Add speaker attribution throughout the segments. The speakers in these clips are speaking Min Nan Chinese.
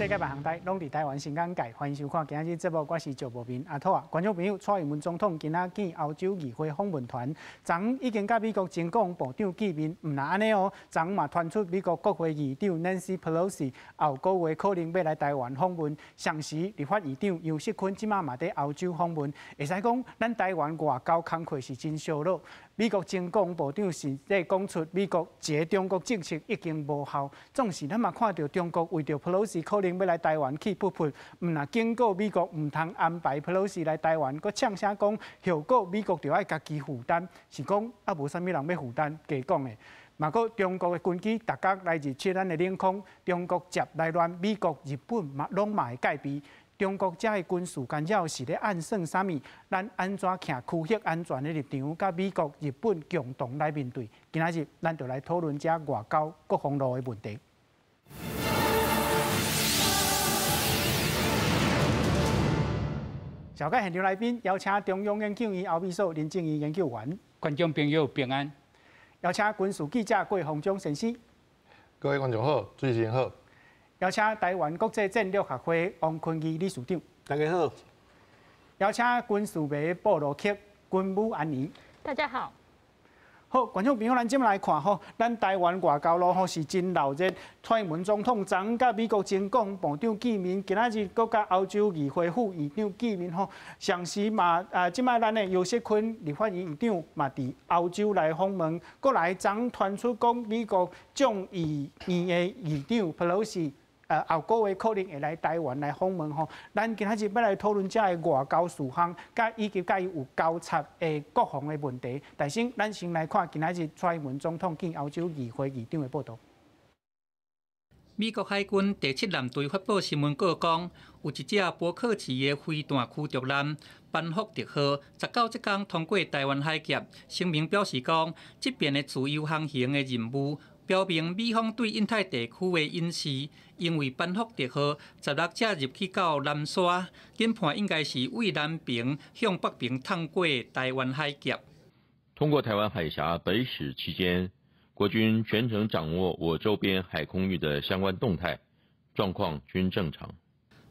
Speaker 1: 世界各行台攏佇台灣新講界，歡迎收看今仔日節目，我是趙博明阿兔仔。觀眾朋友，蔡英文總統今仔見歐洲議會訪問團，昨昏已經佮美國前國防部長見面，毋但按呢哦，昨昏嘛傳出美國國會議長 Nancy Pelosi 後個月可能欲來台灣訪問，同時立法院長游錫堃這馬嘛佇歐洲訪問，會使講咱台灣外交工課是真燒熱。美國前國防部長甚至講出美國一個中國政策已經無效，總是咱嘛看著中國為著 Pelosi 可能欲來台灣氣噗噗，毋但警告美國毋通安排 Pelosi 來台灣，閣嗆聲講後果美國著愛家己負擔，是講啊無啥物人欲負擔，假講的。嘛閣中國的軍機逐工來入侵咱的領空，中國接來亂，美國、日本嘛攏嘛會戒備。中國遮的軍事干擾是咧暗算啥物？咱按怎徛區域安全的立場，佮美國、日本共同來面對？今仔日咱就來討論這外交國防路的問題。紹介現場來賓，邀請中央研究院歐美所林正義研究員。
Speaker 2: 觀眾朋友平安。
Speaker 1: 邀請軍事記者郭鴻忠先生。
Speaker 3: 各位觀眾好，主持人好。
Speaker 1: 邀請台灣國際戰略學會王坤義理事長。
Speaker 4: 大家好。
Speaker 1: 邀請軍事迷部落客軍武安妮。
Speaker 5: 大家好。
Speaker 1: 好，觀眾朋友，咱這馬來看吼，咱台灣外交路吼是真鬧熱。蔡英文總統昨昏佮美國前國防部長見面，今仔日閣佮歐洲議會副議長見面吼。同時嘛，啊，這擺咱的游錫堃立法院院長嘛佇歐洲來訪問，閣來昨昏傳出講美國眾議院的議長佩洛西。後個月可能會來台灣來訪問吼，咱今仔日欲來討論這个外交事項，佮以及佮伊有交叉的國防的問題。但是，咱先來看今仔日蔡英文總統見歐洲議會議長的報道。
Speaker 2: 美國海軍第七艦隊發布新聞稿講，有一隻伯克級的飛彈驅逐艦班福特號，19這工通過台灣海峽。聲明表示講，這遍的自由航行的任務，表明美方對印太地區的隱視，因為班福特號16才入去到南沙，研判應該是為南爿向北爿通過台灣海峽。
Speaker 6: 通過台灣海峽北駛期間，國軍全程掌握我周邊海空域的相關動態，狀況均正常。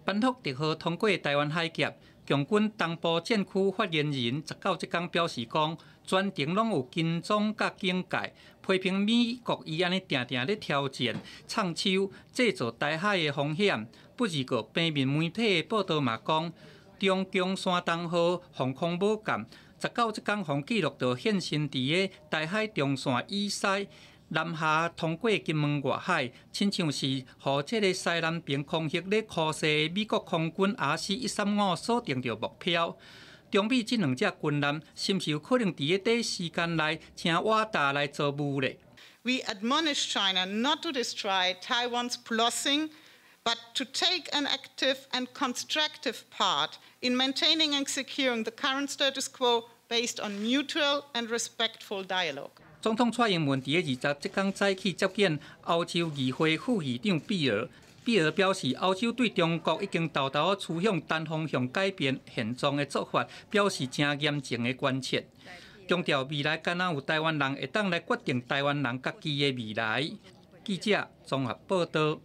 Speaker 2: 班福特號通過台灣海峽，共軍東部戰區發言人19這工表示講，全程攏有跟蹤佮警戒，批評美國伊按呢定定咧挑戰、藏手、製造台海的風險。不過，平面媒體的報道嘛講，中共山東號防空母艦19這工予記錄著現身佇个台海中線以西。南下通過金門外海，親像是予這个西南爿空域咧箍勢的美國空軍 RC-135鎖定著目標。中美這兩隻軍艦，是毋是有可能佇个短時間內請瓦達來做武咧
Speaker 7: ？We admonish China not to destroy Taiwan's policing, but to take an active and constructive part in maintaining and securing the current status quo based on mutual and respectful dialogue.
Speaker 2: 總統蔡英文佇个20這工早起接見歐洲議會副議長比爾。比爾表示，歐洲對中國已經沓沓趨向單方向改變現狀的做法，表示誠嚴重的關切，強調未來敢若有台灣人會當來決定台灣人家己的未來。記者綜合報道。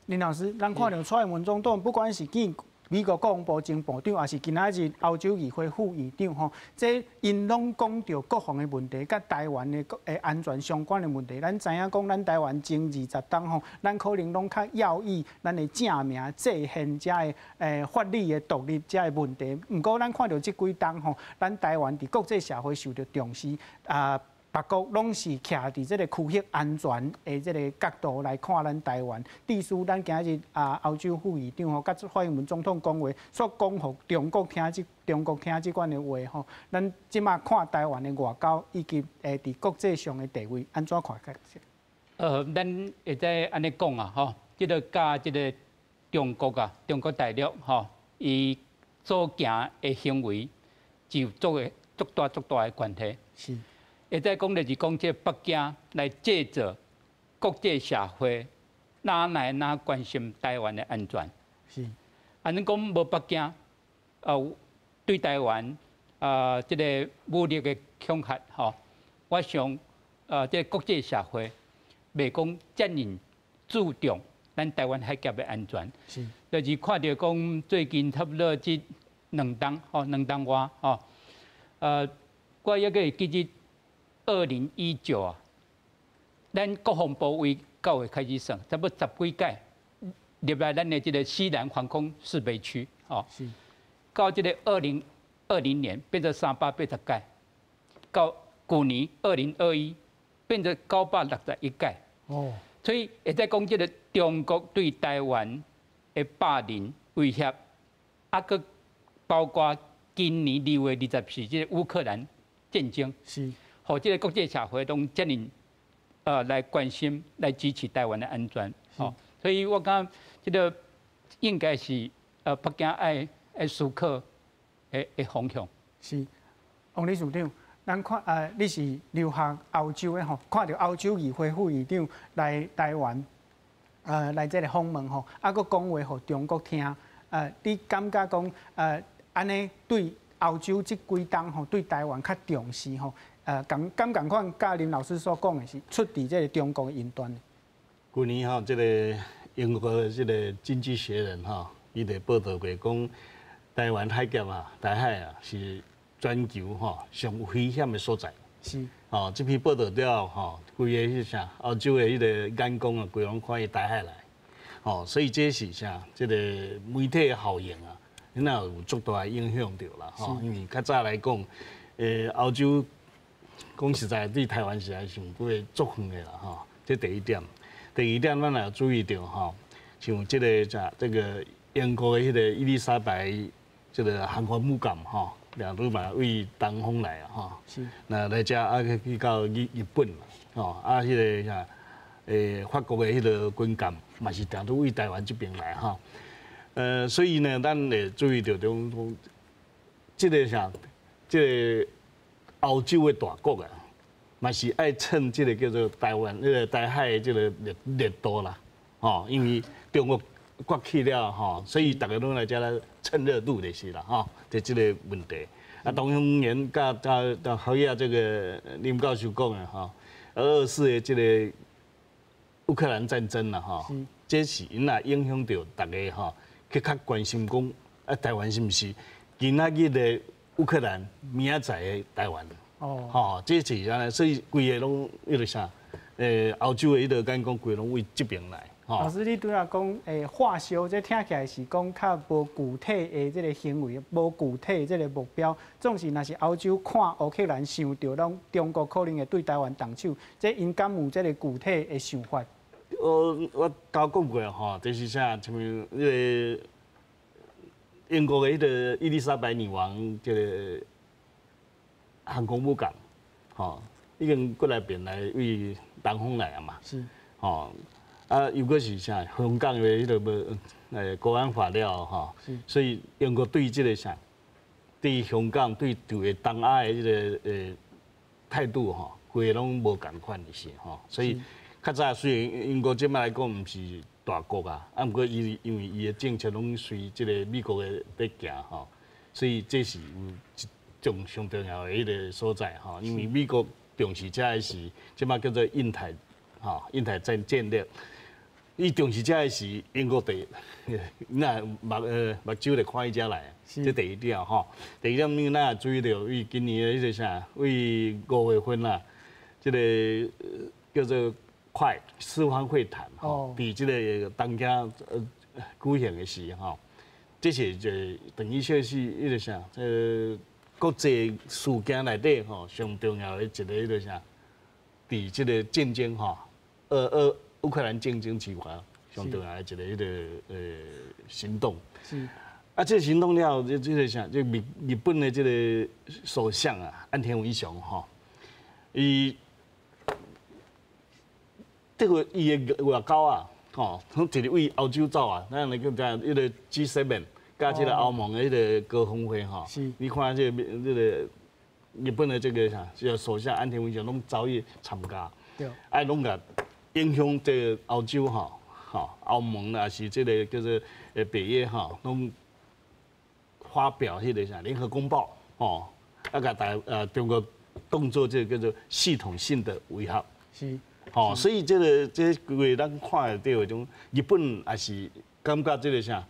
Speaker 1: 林老師，咱看著蔡英文總統，不管是見美國國防部前部長，抑是今仔日歐洲議會副議長吼，這𪜶攏講著國防的問題，佮台灣的安全相關的問題。咱知影講，咱台灣前20冬吼，咱可能攏較要以咱的正名制憲遮的法理的獨立遮的問題。毋過，咱看著這幾冬吼，咱台灣佇國際社會受著重視啊。別國攏是徛佇這个區域安全的這个角度來看咱台灣。至於咱今日啊，歐洲副議長吼，佮蔡英文總統講話，煞講予中國聽這中國聽這款的話吼。咱這馬看台灣的外交以及佇國際上的地位，按怎看？
Speaker 2: 咱會使按呢講啊，吼，這个佮這个中國啊，中國大陸吼，伊所行的行為是有足的足大足大的關係。會使講就是講，這北京來製造國際社會哪來哪關心台灣的安全？按呢講無北京，對台灣啊，這个武力的恐嚇吼，我想這个國際社會袂講遮爾注重
Speaker 4: 咱台灣海峽的安全。就是看著講最近差不多這兩冬吼，兩冬外吼，我猶閣會記得2019啊，咱國防部為9月開始算，差不多十幾屆入來咱的這個西南防空識別區，吼。到這個2020年變做380屆，到舊年2021變做961屆。所以會使講這個中國對台灣的霸凌威脅，啊，閣包括今年2月24這個烏克蘭戰爭，予這個國際社會攏遮爾來關心、來支持台灣的安全。哦，所以我感覺這個應該是北京愛思考的方向。
Speaker 1: 是，王理事長，咱看你是留學歐洲的吼，看著歐洲議會副議長來台灣，來這个訪問吼，啊，閣講話予中國聽，你感覺講按呢對歐洲這幾冬吼對台灣較重視吼，仝敢仝款，佮林老師所講的是出佇這个中國的雲端？
Speaker 5: 舊年吼，這個英國的這個經濟學人吼，伊就報導過講，台灣海峽啊，台海啊，是全球吼上危險的所在。吼，這篇報導了後吼，規个彼啥歐洲的彼个眼光啊，規攏看去台海來。吼，所以這是啥？這个媒體的效應啊，那有足大的影響著啦。吼，因為較早來講，歐洲講實在對台灣實在是有幾個足遠的啦。吼，這第一點。第二點，咱也有注意著吼，像這个啥，這个英國的彼個伊麗莎白這个航空母艦吼，兩都嘛對東方來啊吼。那來遮啊去到日本嘛，吼啊彼个啥，法國的彼个軍艦嘛是定都對台灣這邊來吼。所以呢，咱會注意著講，這个啥，這个歐洲的大國啊，嘛是愛蹭這个叫做台灣彼个台海的這个熱度啦，吼，因為中國崛起了吼，所以逐家攏來遮來蹭熱度就是啦，吼，就這個問題。啊，當然，佮佮佮好像這个林教授講的吼，俄羅斯的這個烏克蘭戰爭啦，吼，這是𪜶也影響著逐家吼，去較關心講啊，台灣是毋是今仔日的烏克蘭，明仔載的台灣？吼，這是按呢，所以規个攏彼个啥，歐洲的彼个眼光，規个攏對這邊來。
Speaker 1: 老師，你拄仔講，化燒，這聽起來是講較無具體的這个行為，無具體的這个目標。總是若是歐洲看烏克蘭想著攏中國可能會對台灣動手，這𪜶敢有這个具體的想法？
Speaker 5: 我頭講過吼，就是啥，像彼个英國的彼个伊麗莎白女王這个航空母艦，吼，已經過來邊來對東方來啊嘛。吼。啊，又閣是啥？香港的彼个無國安法了吼，所以英國對這个啥，對香港對佇個東亞的這个態度吼，規个攏無仝款的是吼。所以較早雖然英國這擺來講毋是大國啊，啊，毋過伊因為伊的政策攏隨這个美國的佇行吼，所以這是有一種上重要的彼个所在吼。因為美國重視這个是這擺叫做印太吼，印太戰略。伊重視這个是英國第，那目睭就看伊遮來，這第一點吼。第二點，咱也注意著，伊今年的彼个啥，對5月份啊，這个叫做快四方會談吼，佇這個東京舉行的時吼，這是就等於說是彼个啥，國際事件內底吼上重要的一个彼个啥，佇這個戰爭吼，烏克蘭戰爭之外，上重要的一个彼个行動。啊，這個行動了後，這個啥，這日本的這个首相啊，岸田文雄吼，伊這個伊的外交啊，吼，攏直直對歐洲走啊，咱來講講彼個 G7 佮這个歐盟的彼个高峰會吼，你看這个這個日本的這个啥，這个首相岸田文雄攏走去參加，啊，攏共影響這个歐洲吼，吼歐盟啊是這个叫做北約吼，攏發表彼个啥聯合公報，吼，啊，共台中國當做這个叫做系統性的威脅。吼，所以這个這個咱看會著種日本也是感覺這個啥？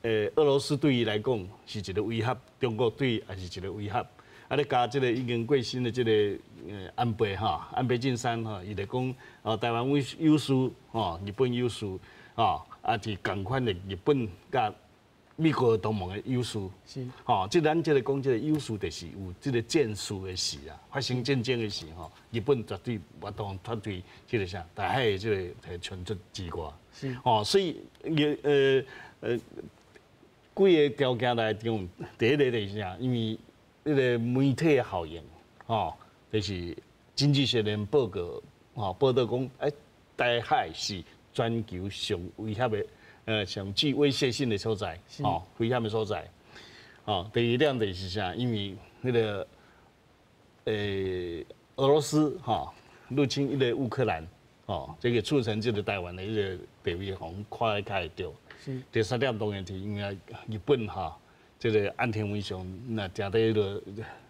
Speaker 5: 俄羅斯對伊來講是一個威脅，中國對也是一個威脅。啊，你加這個已經過身的這個安倍哈，安倍晉三哈，伊就講哦，台灣有事吼，日本有事吼，啊是仝款的日本佮美國同盟的優勢。吼，這咱這个講這个優勢，就是有這个戰事的時啊，發生戰爭的時吼，日本絕對無當脫對這个啥，台海的這个衝突之外。吼，所以幾个條件來講，第一个就是啥，因為彼个媒體效應，吼，就是經濟學人報告，吼，報導講，台海是全球上危險的，上具威脅性的所在，吼，危險的所在。吼，第二點就是啥，因為彼个，俄羅斯吼入侵彼個烏克蘭，吼，這个促成這个台灣的彼个地位，予看得較會著。第三點當然是因為日本吼，這个岸田文雄若定佇彼个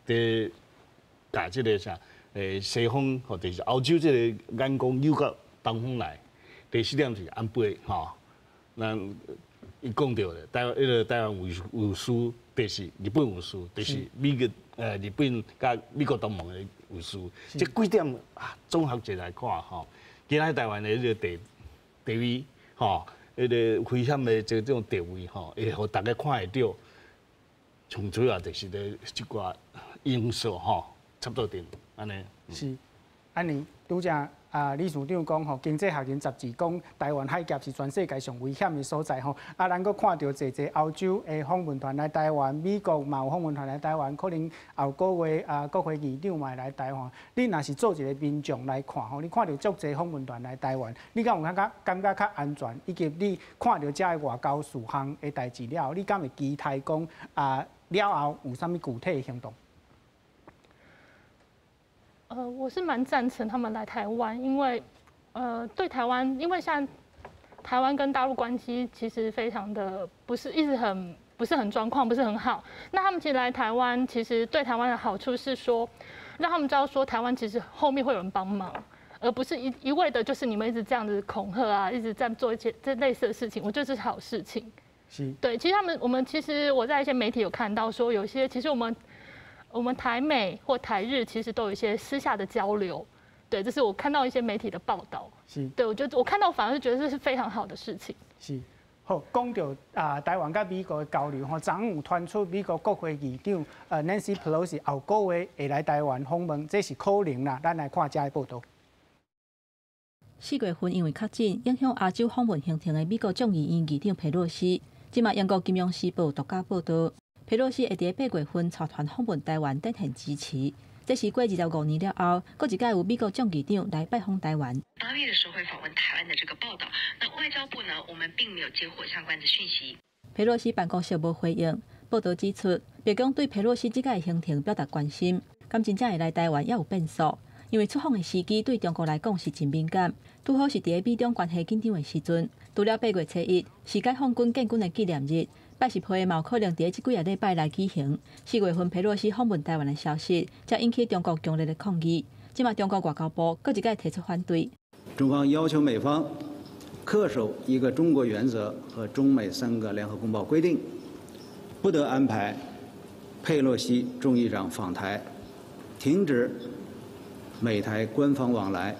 Speaker 5: 佇共這个啥，西方或者是歐洲這个眼光誘到東方來。第四點是安倍吼，咱伊講著咧，台灣彼个台灣有事，就是日本有事，就是美國日本佮美國同盟的有事。這幾點啊，綜合起來看吼，今仔台灣的彼个地位吼，彼个危險的這種地位吼，會予大家看會著。上主要就是咧這寡因素吼，差不多定按呢。
Speaker 1: 是，按呢，拄才啊，理事長講吼，經濟學人雜誌講台灣海峽是全世界上危險的所在吼。啊，咱閣看著濟濟歐洲的訪問團來台灣，美國嘛有訪問團來台灣，可能後個月啊，國會議長嘛會來台灣。你若是做一個民眾來看吼，你看著足濟訪問團來台灣，你敢有感覺感覺較安全？以及你看著遮个外交事項的代誌了後，你敢會期待講啊了後有啥物具體的行動？
Speaker 8: 我是蠻贊成他們來台灣，因為，對台灣，因為像台灣跟大陸關係其實非常的不是一直很不是很狀況，不是很好。那他們其實來台灣，其實對台灣的好處是說，讓他們知道說台灣其實後面會有人幫忙，而不是一味的就是你們一直這樣子恐嚇啊，一直在做一些這類似的事情。我覺得這是好事情。對，其實他們我們其實我在一些媒體有看到說，有些其實我們台美或台日其實都有一些私下的交流，對，這是我看到一些媒體的報道。對，我覺得我看到反而是覺得這是非常好的事情。
Speaker 1: 是，好，講著啊，台灣佮美國的交流吼，昨昏有傳出美國國會議長Nancy Pelosi 後個月會來台灣訪問，這是可能啦。咱來看遮的報導。
Speaker 9: 4月份因為確診影響亞洲訪問行程的美國眾議院議長佩洛西，這馬英國金融時報獨家報導，佩洛西會佇8月份帶團訪問台灣，展現支持。這是過25年了後，閣一擺有美國眾議長來拜訪台灣。
Speaker 10: 8月的時候會訪問台灣的這個報導，那外交部呢，我們並沒有接獲相關的訊息。
Speaker 9: 佩洛西辦公室無回應。報導指出，白宮對佩洛西這擺行程表達關心，敢真正會來台灣猶有變數，因為出訪的時機對中國來講是真敏感，拄好是佇美中關係緊張的時陣。除了8月初1是解放軍建軍的紀念日，拜習會嘛有可能佇這幾个禮拜來舉行。4月份佩洛西訪問台灣的消息，才引起中國強烈的抗議。這馬中國外交部閣一擺提出反對。
Speaker 11: 中方要求美方恪守一個中國原則和中美三個聯合公報規定，不得安排佩洛西眾議長訪台，停止美台官方往來。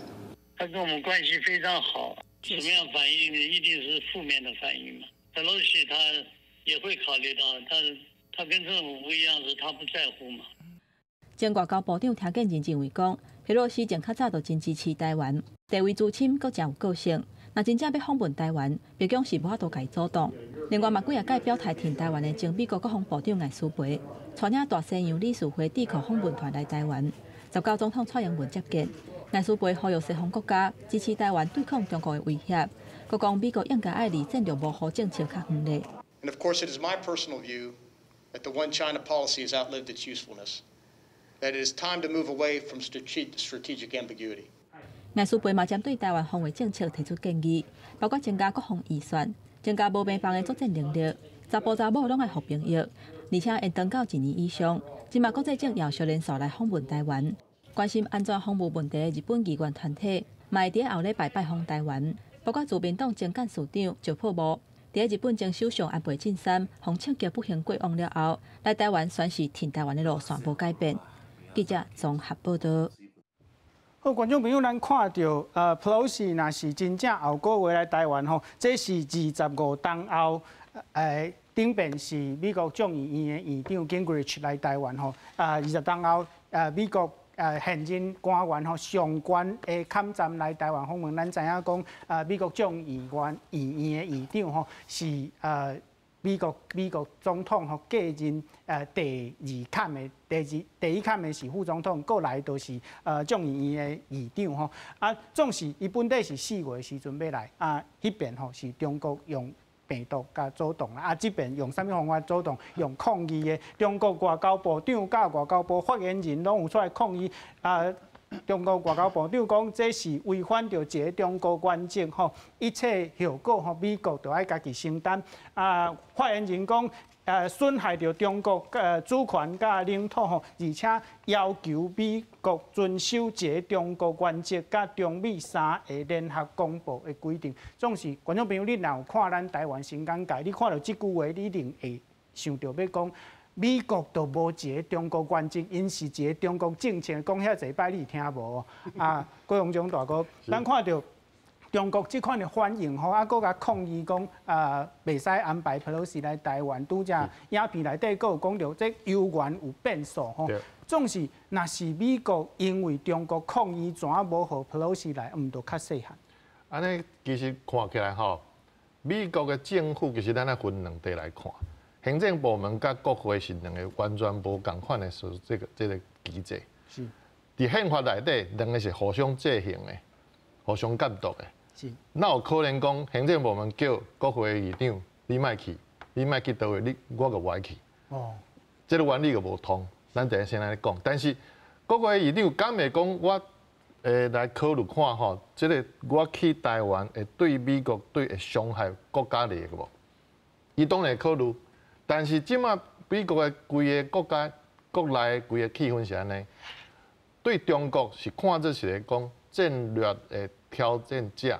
Speaker 12: 他跟我們關係非常好，什麼樣反應一定是負面的反應嘛。佩洛西他也會考慮到，他跟政府不一樣，是他不在乎嘛。
Speaker 9: 前外交部長聽見人認為講，佩洛西從較早就真支持台灣，地位資深，閣誠有個性。若真正欲訪問台灣，白宮是無法度共伊阻擋。另外嘛，幾若擺表態挺台灣的前美國國防部長艾斯培，帶領大西洋理事會智庫訪問團來台灣，19總統蔡英文接見。艾斯培呼籲西方國家支持台灣對抗中國的威脅，閣講美國應該愛離戰略模糊政策較遠咧。
Speaker 13: And of course, it is my personal view that the One China policy has outlived its usefulness, that it is time to move away from strategic ambiguity.
Speaker 9: 艾斯培嘛針對台灣防衛政策提出建議，包括增加國防預算、增加無邊防的作戰能力、查埔查某攏愛服兵役，而且延長到一年以上。這馬國際政要小連續來訪問台灣。關心安全防務問題的日本議員團體，嘛會佇後禮拜拜訪台灣，包括自民黨前幹事長石破茂。佇日本前首相安倍晉三予槍擊不幸過往了後，來台灣宣示挺台灣的路線無改變。記者綜合報道。
Speaker 1: 好，觀眾朋友，咱看著佩洛西若是真正後個月來台灣吼，這是25冬後，頂遍是美國眾議院的議長 Gingrich 來台灣吼，啊，20冬後，美國現任官員吼上懸的坎站來台灣訪問，咱知影講，美國眾議員議院的議長吼是美國總統吼繼任第二坎的第二第一坎的是副總統，過來就是眾議院的議長吼。啊，總是伊本底是4月的時陣欲來，啊，彼邊吼是中國用病毒共阻擋啦，啊，這邊用啥物方法阻擋？用抗議的。中國外交部長佮外交部發言人攏有出來抗議。啊，中國外交部長講這是違反著一個中國原則吼，一切後果吼美國都愛家己承擔。啊，發言人講，損害著中國主權佮領土吼，而且要求美國遵守一個中國原則佮中美三個聯合公報的規定。總是觀眾朋友，你若有看咱台灣新講界，你看著這句話，你一定會想著欲講。美國就無一個中國原則，𪜶是一個中國政策，講遐濟擺你聽無？啊，郭榮鏘大哥，咱看著中國這款的反應吼，啊，閣共抗議講啊，袂使安排佩洛西來台灣。拄才影片內底閣有講著，這猶原有變數吼。總是，若是美國因為中國抗議，怎啊無予佩洛西來，毋就較細漢？
Speaker 3: 按呢其實看起來吼，美國的政府其實咱愛分兩塊來看。行政部門佮國會是兩个完全無仝款的是這個機制。佇憲法內底，兩个是互相制衡的，互相監督的。哪有可能講行政部門叫國會議長你莫去，你莫去佗位，你我就無愛去。哦，這個原理就無通。咱等下先來講。但是國會議長敢會講我來考慮看吼，這個我去台灣會對美國對會傷害國家利益無？伊當然會考慮。但是這馬美國的規个國家國內規个氣氛是按呢，對中國是看做是咧講戰略的挑戰者，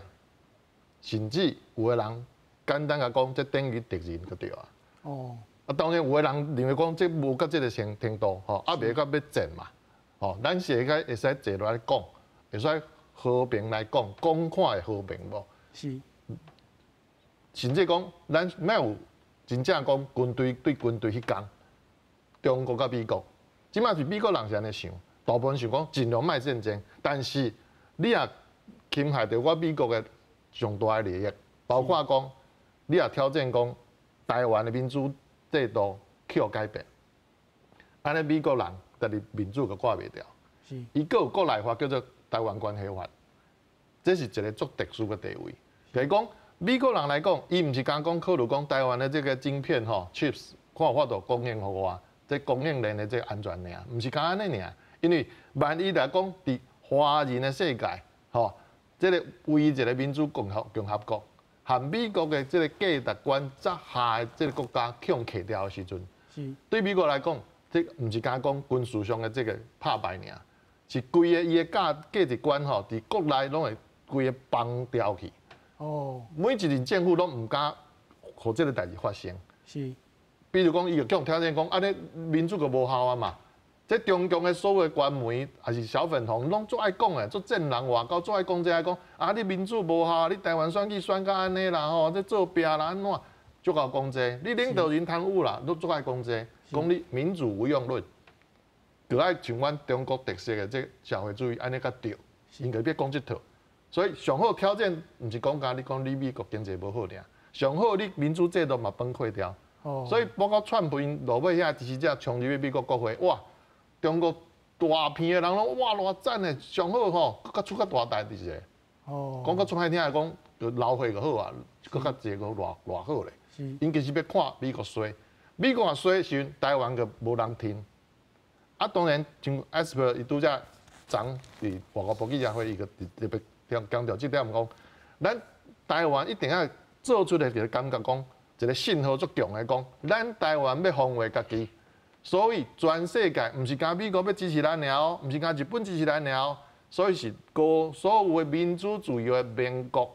Speaker 3: 甚至有的人簡單共講，這等於敵人就對啊。哦。啊，當然有的人認為講這無到這个程度，吼，啊袂到欲戰嘛，吼，咱是會使會使坐落來講，會使和平來講，講看會和平無？
Speaker 1: 是。
Speaker 3: 甚至講咱莫有。真正講軍隊對軍隊彼工，中國佮美國，這馬是美國人是按呢想，大部分想講盡量莫戰爭，但是你若侵害著我美國的上大的利益，包括講你若挑戰講台灣的民主制度去予改變，按呢美國人家己面子就掛袂牢。伊閣有國內法叫做台灣關係法，這是一个足特殊的地位，就是講。美國人來講，伊毋是干講考慮講台灣的這個晶片吼，chips 看有法度供應予我，這供應鏈的這個安全爾，毋是干按呢爾。因為萬一來講，佇華人的世界，吼，這个唯一一个民主共和國，和美國的這个價值觀之下的這个國家去予揢掉的時陣，對美國來講，這毋是干講軍事上的這个拍敗爾，是規个伊的價值觀吼，佇國內攏會規个崩掉去。哦，每一任政府攏毋敢予這个代誌發生。比如講，伊就叫挑戰講，按呢民主就無效啊嘛。這中共的所有官媒抑是小粉紅，攏足愛講的，足賤人外交，足愛講這個講啊，你民主無效，你台灣選舉選甲按呢啦吼，這作弊啦按怎，足𠢕講這個。你領導人貪污啦，攏足愛講這個，講你民主無用論，就愛像阮中國特色的這社會主義按呢較對，𪜶就欲講這套。所以上好挑戰，毋是講干你講你美國經濟無好爾，上好你民主制度嘛崩潰掉。所以包括川普𪜶落尾遐支持者衝入去美國國會，哇！中國大片的人攏哇偌讚的，上好吼，閣出較大代誌者。哦。講較出歹聽的講，就流血就好啊，閣較濟閣偌偌好咧。𪜶其實欲看美國衰，美國若衰時陣，台灣就無人聽。啊，當然像 Esper 伊拄才昨佇外交部記者會，伊閣特別強調這點講，咱台灣一定愛做出來一个感覺講，一个信號足強的講，咱台灣欲防衛家己，所以全世界毋是干美國欲支持咱爾哦，毋是干日本支持咱爾哦，所以是各所有的民主自由的盟國，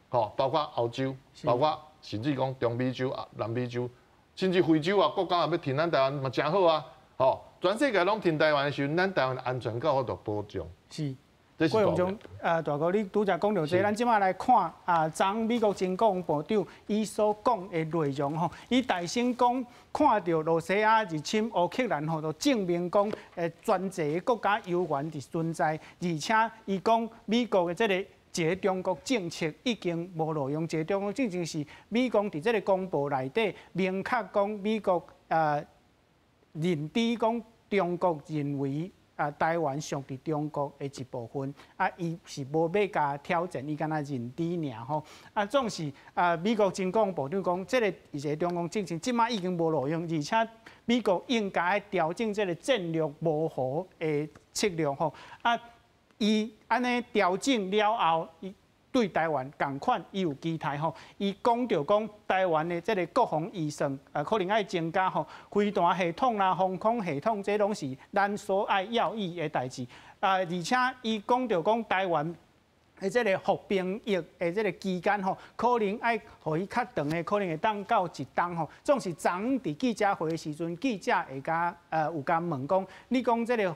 Speaker 3: 吼，包括歐洲，包括甚至講中美洲、南美洲，甚至非洲啊國家也欲挺咱台灣嘛，誠好啊，吼，全世界攏挺台灣的時陣，咱台灣的安全閣有法度保障。
Speaker 1: 郭榮鏞，大哥，你拄才講著這，咱這擺來看啊，昨美國前國防部長伊所講的內容吼，伊大聲講看著露西亞入侵烏克蘭吼，就證明講專制的國家猶原佇存在，而且伊講美國的這个一个中國政策已經無路用，一個中國政策是美國佇這个公報內底明確講美國認知講中國認為啊，台灣屬佇中國的一部分，啊，伊是無欲共挑戰，伊敢若認知爾吼。啊，總是啊，美國前國防部長講，這个一個中國政策這擺已經無路用，而且美國應該調整這个戰略模糊的策略吼。啊，伊按呢調整了後，伊對台灣仝款，伊有期待吼。伊講著講台灣的這个國防預算啊，可能愛增加吼，飛彈系統啦、防空系統，這攏是咱所愛要意的代誌。啊，而且伊講著講台灣的這个服兵役的這个期間吼，可能愛予伊較長的，可能會當到一冬吼。總是昨昏佇記者會的時陣，記者會共有共問講，你講這个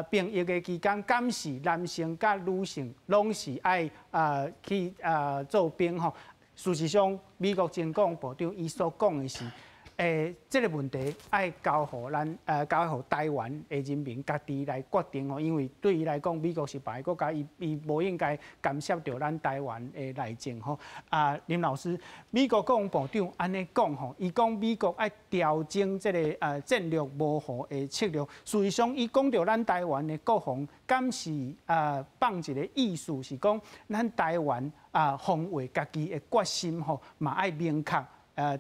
Speaker 1: 兵役的期間，敢是男性佮女性攏是愛去做兵吼？事實上，美國前國防部長伊所講的是，這个問題愛交予咱交予台灣的人民家己來決定吼，因為對伊來講，美國是別个國家，伊伊無應該干涉著咱台灣的內政吼。啊，林老師，美國國防部長按呢講吼，伊講美國愛調整這个戰略模糊的策略，事實上，伊講著咱台灣的國防，敢是放一个意思是講，咱台灣啊防衛家己的決心吼，嘛愛明確。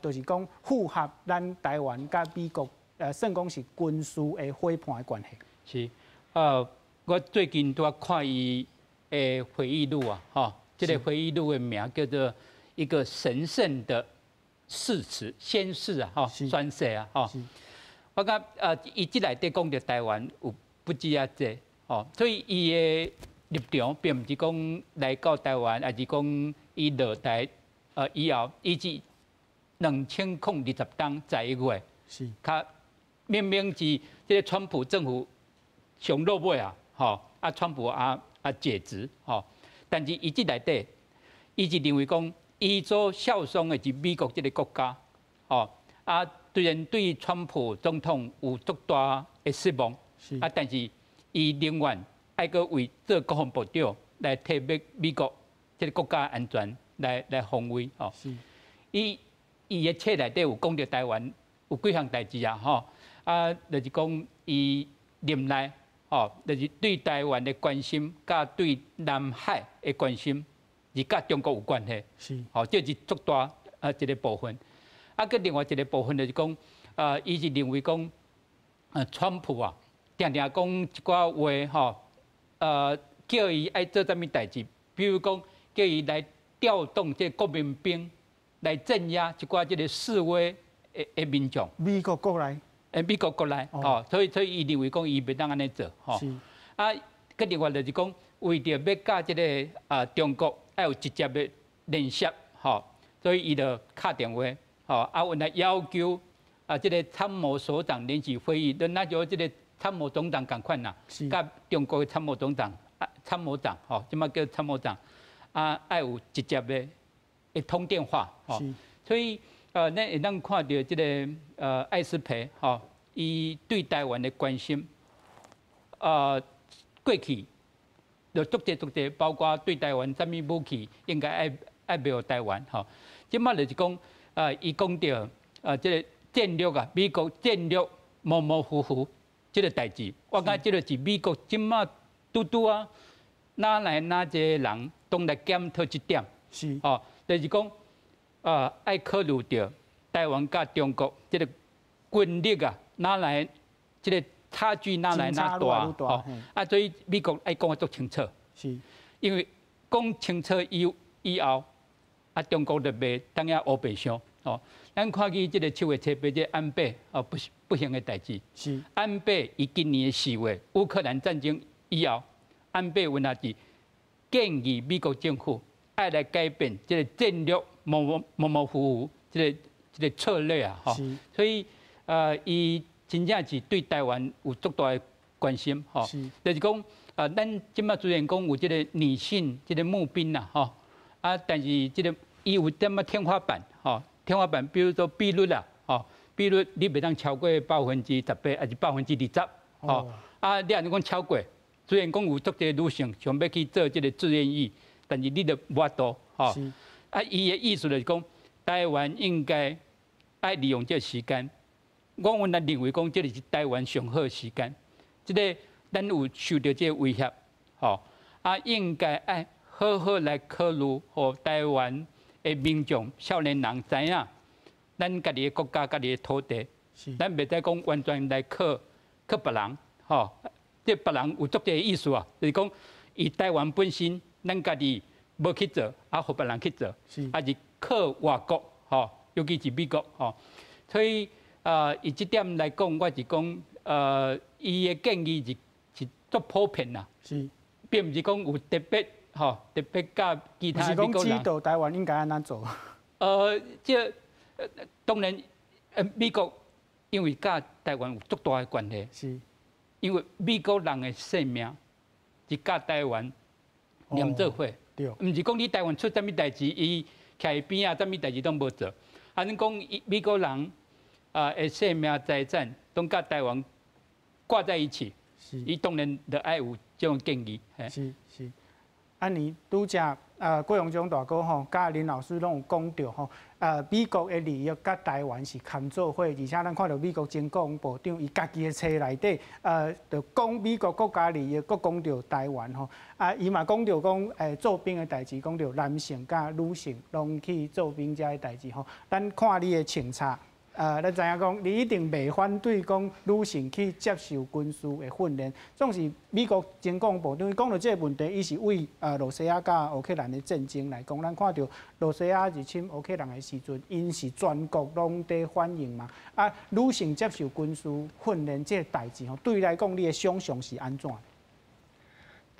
Speaker 1: 就是講符合咱台灣佮美國，算講是軍事的伙伴的關係。
Speaker 4: 是，我最近拄仔看伊的回憶錄啊，吼，這个回憶錄的名叫做《一個神聖的誓詞宣誓》啊，吼，宣誓啊，吼。我感覺伊這內底講著台灣有不止遐濟，吼，所以伊的立場並毋是講來到台灣，抑是講伊落台以後，伊是2020冬11月，較明明是這个川普政府上落尾啊，吼，啊，川普啊啊解職，吼，但是伊這內底，伊是認為講，伊所效忠的是美國這个國家，吼，啊，雖然對川普總統有足大的失望，啊，但是伊寧願愛閣為做國防部長來替美國這个國家安全來防衛，吼。伊伊的冊內底有講著台灣有幾項代誌啊，吼，啊，就是講伊任內，吼，就是對台灣的關心，佮對南海的關心，是佮中國有關係，吼，這是足大啊一个部分。啊，閣另外一个部分就是講，啊，伊是認為講，川普啊，定定講一寡話，吼，叫伊愛做啥物代誌，比如講叫伊來調動這個國民兵來鎮壓一寡這个示威的的民眾。
Speaker 1: 美國國內。
Speaker 4: 美國國內，吼，所以伊認為講伊袂當按呢做，吼。啊，閣另外就是講，為著欲佮這个啊中國愛有直接的聯繫，吼，所以伊就敲電話，吼，啊，原來要求啊這个參謀首長聯席會議，那就這個參謀總長仝款啦，佮中國的參謀總長啊參謀長，吼，這擺叫參謀長，啊，愛有直接的會通電話，吼，所以咱會當看著這个艾斯培，吼，伊對台灣的關心，過去就足濟足濟，包括對台灣啥物武器應該愛愛賣予台灣，吼。這擺就是講，伊講著這个戰略啊，美國戰略模模糊糊這个代誌，我感覺這个是美國這擺拄拄啊，哪來哪一個人攏來檢討這點，吼，就是講，愛考慮著台灣佮中國這个軍力啊，哪來這个差距哪來哪大，吼，啊，所以美國愛講得足清楚，因為講清楚以以後，啊，中國就袂當遐烏白想，吼。吼，咱看見這个7月7日這安倍哦，不是不幸的代誌。安倍伊今年的4月烏克蘭戰爭以後，安倍原來是建議美國政府愛來改變這个戰略模模模糊糊這个策略啊，吼。所以伊真正是對台灣有足大的關心，吼。就是講，咱這擺雖然講有這个女性這个募兵啦，吼，啊，但是這个伊有踮仔天花板，吼，天花板，比如說比率啦，吼，比率你袂當超過18%，還是20%，吼，啊，你若是講超過，雖然講有足濟女性想欲去做這个志願役，但是你就無法度，吼。啊，伊的意思就是講，台灣應該愛利用這个時間。我原來認為講，這个是台灣上好的時間，這个咱有受著這个威脅，吼，啊，應該愛好好來考慮，予台灣的民眾、少年人知影，咱家己的國家、家己的土地，咱袂使講完全來靠靠別人，吼，這別人有足濟意思啊，就是講，伊台灣本身，咱家己無去做，啊，予別人去做，抑是靠外國，吼，尤其是美國，吼，所以。以這點來講，我是講，伊的建議是足普遍啦，並毋是講有特別吼，特別佮其他美國人。
Speaker 1: 是講指導台灣應該按怎做？
Speaker 4: 這當然，美國因為佮台灣有足大的關係，因為美國人的性命是佮台灣連做伙，毋是講你台灣出啥物代誌，伊徛佇邊仔，啥物代誌攏無做。啊，恁講美國人啊，的性命財產攏佮台灣掛在一起，伊當然就愛有這種建議。
Speaker 1: 是是，按呢拄才郭榮鏘大哥吼，佮林老師攏有講著吼，美國的利益佮台灣是牽做伙，而且咱看著美國前國防部長伊家己的冊內底，就講美國國家利益，閣講著台灣吼，啊，伊嘛講著講，做兵的代誌，講著男性佮女性攏去做兵這个代誌吼，咱看你的穿插。咱知影講，你一定袂反對講女性去接受軍事的訓練。總是美國前國防部長講著這个問題，伊是為羅西亞佮烏克蘭的戰爭來講。咱看著羅西亞入侵烏克蘭的時陣，𪜶是全國攏佇反應嘛。啊，女性接受軍事訓練這个代誌吼，對你來講，你的想像是按怎？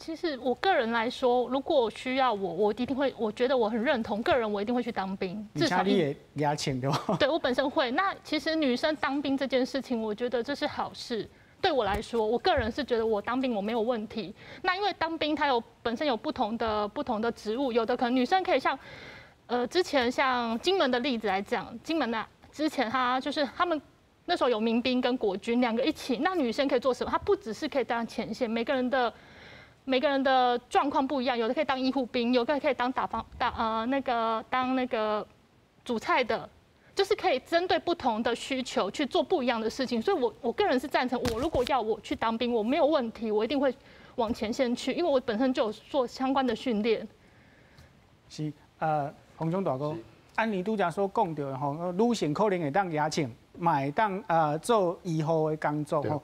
Speaker 8: 其實我個人來說，如果需要我，我一定會，我覺得我很認同，個人我一定會去當兵。
Speaker 1: 至少你會額穿對吧？
Speaker 8: 對，我本身會。那其實女生當兵這件事情，我覺得這是好事。對我來說，我個人是覺得我當兵我沒有問題。那因為當兵它有本身有不同的職務，有的可能女生可以像，之前像金門的例子來講，金門的之前他就是他們那時候有民兵跟國軍兩個一起，那女生可以做什麼？她不只是可以當前線，每個人的狀況不一樣，有的可以當醫護兵，有的可以當打方打呃那個當那個煮菜的，就是可以針對不同的需求去做不一樣的事情。所以我個人是贊成，我如果要我去當兵，我沒有問題，我一定會往前線去，因為我本身就有做相關的訓練。
Speaker 1: 是，洪總大哥，按你拄才所講著的吼，女性可能會當額穿，嘛會當做醫護的工作吼。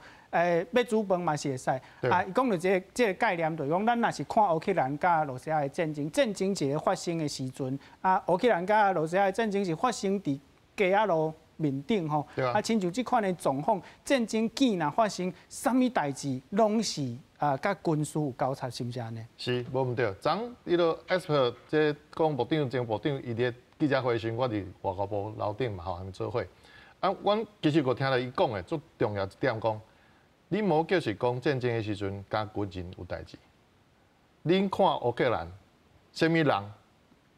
Speaker 1: 欲煮飯嘛是會使。啊，伊講著這个概念，就是講咱若是看烏克蘭佮羅西亞的戰爭，戰爭一个發生的時陣，啊，烏克蘭佮羅西亞的戰爭是發生佇街仔路面頂吼。啊，親像這款的狀況，戰爭既若發生，啥物代誌攏是啊，佮軍事有交叉，是毋是按呢？
Speaker 3: 是，無毋對。昨彼个 Esper 這國防部長、前部長，伊佇記者會時，我佇外交部樓頂嘛吼，還做伙。啊，阮其實閣聽著伊講的足重要一點，講你無叫是講戰爭的時陣，佮軍人有代誌。恁看烏克蘭，啥物人，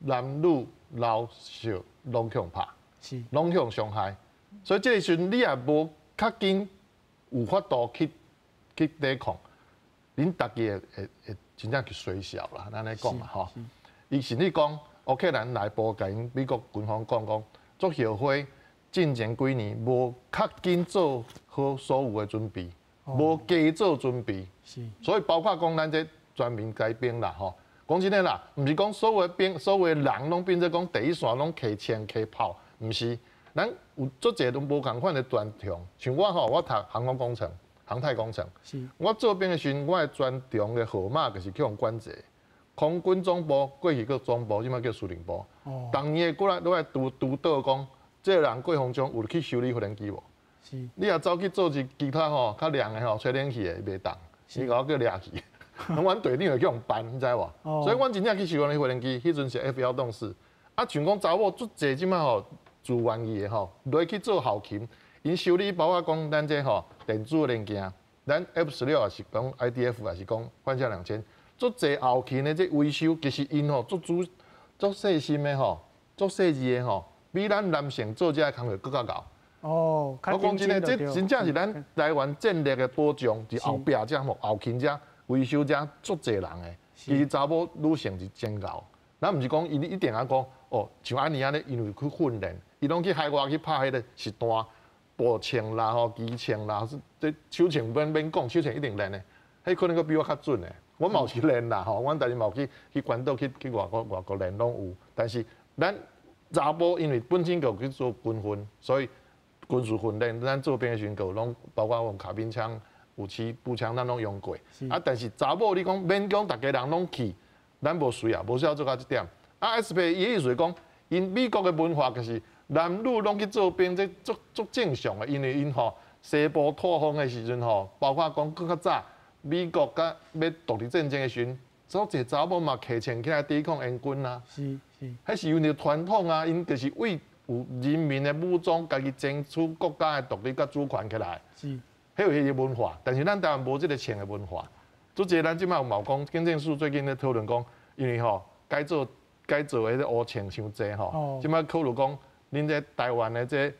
Speaker 3: 男女老少攏予拍，攏予傷害。所以這个時陣你也無較緊有法度去抵抗，恁逐家會真正去衰小啦，咱按呢講嘛吼。伊甚至講烏克蘭內部共𪜶美國軍方講講，足後悔進前幾年無較緊做好所有的準備。無加做準備，所以包括講咱這全民皆兵啦，吼，講真的啦，毋是講所有的兵、所有的人攏變做講第一線攏提槍提炮，毋是，咱有足濟攏無仝款的專長，像我吼，我讀航空工程、航太工程，我做兵的時陣，我的專長的號碼就是去予管制。空軍總部過去叫總部，這擺叫司令部。當年過來落來督督導講，這這个人郭鴻章有去修理無人機無？
Speaker 1: 是。
Speaker 3: 你若走去做一其他吼較涼的吼吹冷氣的，袂當，伊共我叫掠去。阮隊長會去予辦，你知無？所以阮真正去修理無人機，彼陣是 F 幺洞四。啊，像講查某足濟這擺吼自願意的吼，落去做後勤，𪜶修理包括講咱這吼電子零件，咱 F-16也是講 IDF 也是講幻象2000，足濟後勤的這維修，其實𪜶吼足主足細心的吼，足細緻的吼，比咱男性做這个工課閣較𠢕。
Speaker 1: 哦，
Speaker 3: 我講真的，這真正是咱台灣戰力的保障，佇後壁遮吼，後勤遮維修遮足濟人的。其實查某女性是真𠢕，咱毋是講伊一定愛講哦，像按呢按呢，因為去訓練，伊攏去海外去拍彼個實彈步槍啦、吼機槍啦，這手槍免免講，手槍一定練的，彼可能閣比我較準的。我嘛有去練啦，吼，阮但是嘛有去去關島去去外國外國練攏有，但是咱查某因為本身就有去做軍訓，所以軍事訓練，咱做兵的時陣，就攏包括用卡賓槍、武器步槍，咱攏用過。啊，但是查某你講勉強，逐家人攏去，咱無需要，無需要做到這點。啊，S 佩伊意思講，𪜶美國的文化就是男女攏去做兵，這足足正常的，因為𪜶吼西部拓荒的時陣吼，包括講閣較早美國佮欲獨立戰爭的時陣，足濟查某嘛提槍起來抵抗英軍啊。彼是𪜶的傳統啊，𪜶就是為有人民的武裝，家己爭取國家的獨立佮主權起來。彼有彼个文化，但是咱台灣無這个槍的文化。足濟咱這擺有嘛有講，警政署最近咧討論講，因為吼改做改做的彼個烏槍傷濟吼，這擺考慮講，恁這台灣的這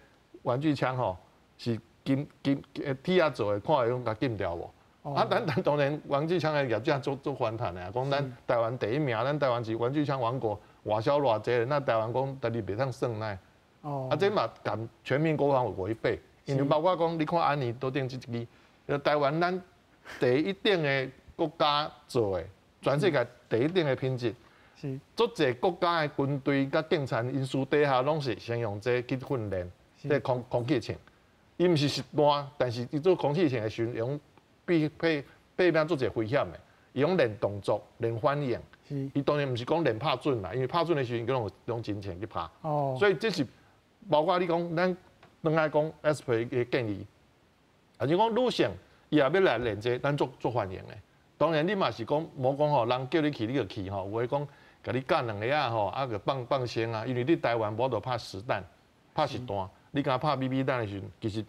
Speaker 3: 玩具槍吼是金金鐵仔做的，看會用共禁掉無？啊，咱咱當然玩具槍的業者足足反彈的啊，講咱台灣第一名，咱台灣是玩具槍王國，外銷偌濟，那台灣講家己袂當算呢？啊，這嘛共全民國防有違背，因為包括講，你看按呢桌頂這一支，台灣咱第一等的國家做的，全世界第一等的品質，足濟國家的軍隊佮警察，𪜶私底下攏是先用這去訓練，這空空氣槍，伊毋是實彈，但是伊做空氣槍的時陣，用比配背面足濟危險的，伊用練動作、練反應，伊當然毋是講練拍準啦，因為拍準的時陣，佢攏用真槍去拍，所以這是。包括你講，咱轉來講 S 佩的建議，啊，就講女性伊若欲來練這個，咱足足歡迎的。當然，你嘛是講，無講吼，人叫你去你就去吼，有的講，共你教兩下仔吼，啊，就放放生啊。因為你台灣無法度拍實彈，拍實彈，你敢拍 BB 彈的時陣，其實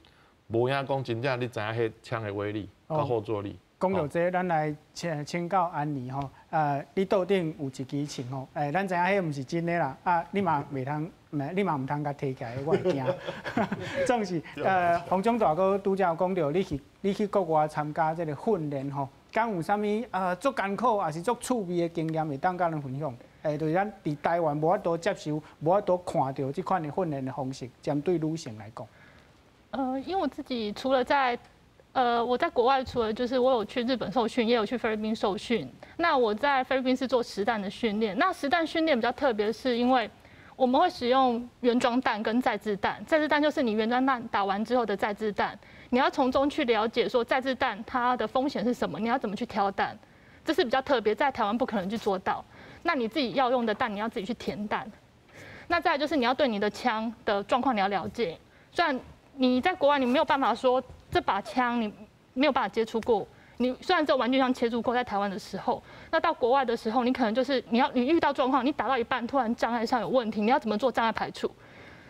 Speaker 3: 無影講真正你知影彼槍的威力佮後座力。
Speaker 1: 講到這，咱來請請教安妮吼，你桌頂有一支槍吼，咱知影彼毋是真的啦，啊，你嘛袂通，你嘛毋通共提起來，我會驚。總是，洪總大哥拄才有講著，你去你去國外參加這个訓練吼，敢有啥物足艱苦，抑是足趣味的經驗會當佮咱分享？就是咱佇台灣無法度接受，無法度看著這款的訓練的方式，針對女性來講。
Speaker 8: 因為我自己除了在我在國外除了就是我有去日本受訓，也有去菲律賓受訓。那我在菲律賓是做實彈的訓練。那實彈訓練比較特別，是因為我們會使用原裝彈跟再制彈。再制彈就是你原裝彈打完之後的再制彈，你要從中去了解說再制彈它的風險是什麼，你要怎麼去挑彈，這是比較特別，在台灣不可能去做到。那你自己要用的彈，你要自己去填彈。那再來就是你要對你的槍的狀況你要了解。雖然你在國外你沒有辦法說。這把槍你沒有辦法接觸過，你雖然這玩具槍接觸過，在台灣的時候，那到國外的時候，你可能就是你要你遇到狀況，你打到一半突然障礙上有問題，你要怎麼做障礙排除？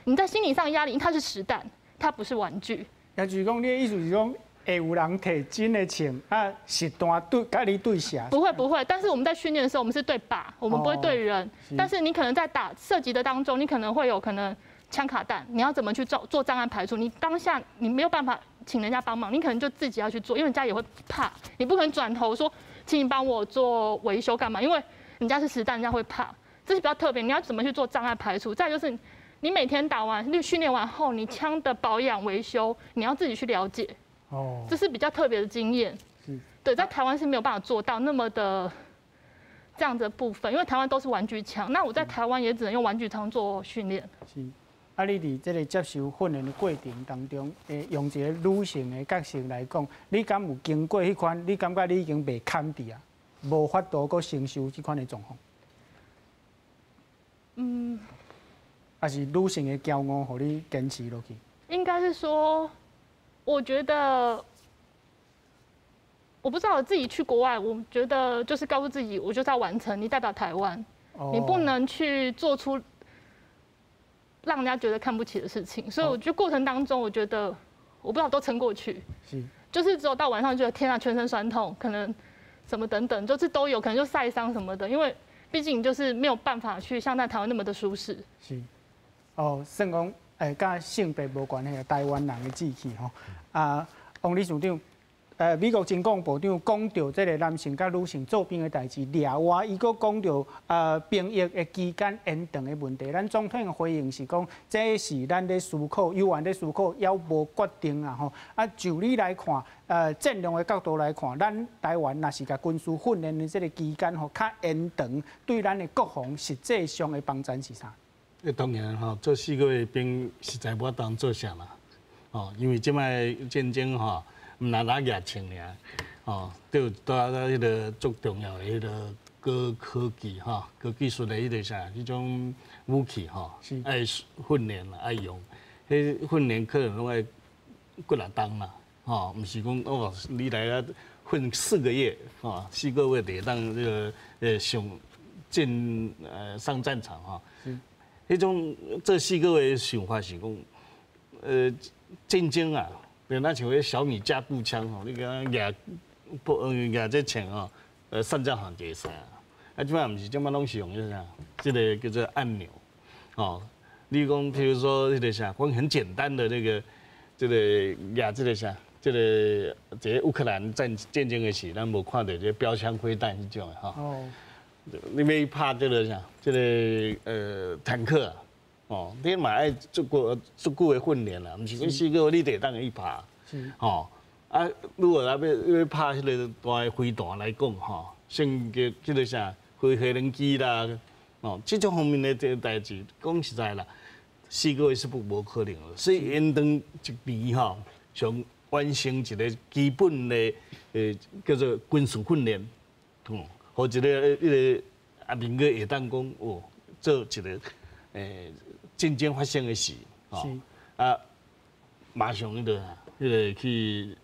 Speaker 8: 你在心理上壓力，因為它是實彈，它不是玩具。
Speaker 1: 也就是講，你的意思是講，會有人提真的槍啊，實彈對共你對射？
Speaker 8: 不會不會，但是我們在訓練的時候，我們是對靶，我們不會對人。但是你可能在打射擊的當中，你可能會有可能槍卡彈，你要怎麼去做做障礙排除？你當下你沒有辦法。請人家幫忙，你可能就自己要去做，因為人家也會怕，你不可能轉頭說，請你幫我做維修幹嘛？因為人家是實彈，人家會怕，這是比較特別。你要怎麼去做障礙排除？再就是你每天打完、你訓練完後，你槍的保養維修，你要自己去了解。哦，這是比較特別的經驗。對，在台灣是沒有辦法做到那麼的這樣的部分，因為台灣都是玩具槍，那我在台灣也只能用玩具槍做訓練。
Speaker 1: 啊，你佇這个接受訓練的過程當中，用一个女性的角色來講，你敢有經過彼款？你感覺你已經袂堪佇啊，無法度閣承受這款的狀況？
Speaker 8: 嗯，
Speaker 1: 抑是女性的驕傲，予你堅持落去？
Speaker 8: 應該是說，我覺得我不知道我自己去國外，我覺得就是告訴自己，我就是要完成。你代表台灣，你不能去做出讓人家覺得看不起的事情。所以，我覺得過程當中，我覺得我不知道都撐過去。就是只有到晚上覺得天啊，全身痠痛，可能什麼等等，就是都有可能就曬傷什麼的，因為畢竟就是沒有辦法去像在台灣那麼的舒適。
Speaker 1: 是，哦，算講，佮性別無關係，台灣人的志氣吼。啊，王理事長，美國軍工部長講著這个男性佮女性做兵的代誌，另外伊閣講著兵役的期間延長的問題。咱總統的回應是講，這是咱咧思考，猶原咧思考，猶無決定啊吼。啊，就你來看，戰略的角度來看，咱台灣若是共軍事訓練的這个期間吼較延長，對咱的國防實際上的幫助是啥？
Speaker 5: 這當然吼，做四個月兵實在無法當做啥啦，哦，因為這擺戰爭吼，毋若拿額槍爾，哦，都有帶彼个足重要的彼个高科技吼，高技術的彼个啥，彼種武器吼，愛訓練啦，愛用，彼訓練可能攏愛幾若冬啦，吼，毋是講哦，你來啊訓四個月，吼，四個月就會當這个上戰上戰場吼，彼種這四個月的想法是講，戰爭啊。對，若像彼小米加步槍吼，你共舉舉這槍吼，上戰場就會使啊。啊，這擺毋是，這擺攏是用彼啥，這个叫做按鈕，哦。你講，譬如說彼个啥，講很簡單的那個，這个舉這个啥，這个這个烏克蘭戰爭的時，咱無看著這標槍飛彈彼種的吼。哦。你欲拍這个啥，這个坦克啊。哦，你嘛愛足夠足久的訓練啦，毋是講四個月你就會當去拍。是。吼，啊，如果欲欲拍彼个大的飛彈來講，吼，升級彼个啥飛行機啦，哦，這種方面的這个代誌，講實在啦，四個月是不無可能的。所以延長一年吼，上完成一个基本的叫做軍事訓練，哦，予一个彼个啊民國會當講哦，做一个戰爭發生的時，哦，啊，馬上彼个彼个去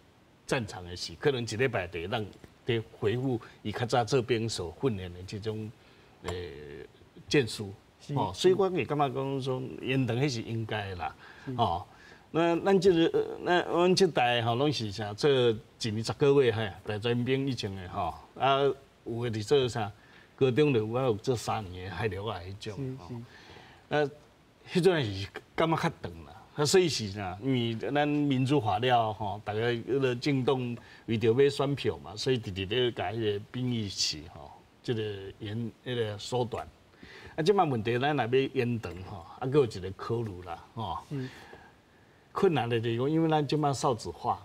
Speaker 5: 戰場的時，可能一禮拜就會當佇恢復伊較早做兵所訓練的這種戰術，哦，所以我會感覺講說延長彼是應該的啦，哦，那咱這个那阮這代吼攏是啥做一年10個月嘿，大專兵以前的吼，啊有的佇做啥，高中就有啊有做3年的海陸仔彼種，吼，啊。彼陣是感覺較長啦，啊，所以是啥？因為咱民主化了吼，逐家彼个政黨為著欲選票嘛，所以直直咧共彼个兵役期吼，這个延彼个縮短。啊，這擺問題咱若欲延長吼，啊，閣有一个考慮啦，吼。困難的就是講，因為咱這擺少子化，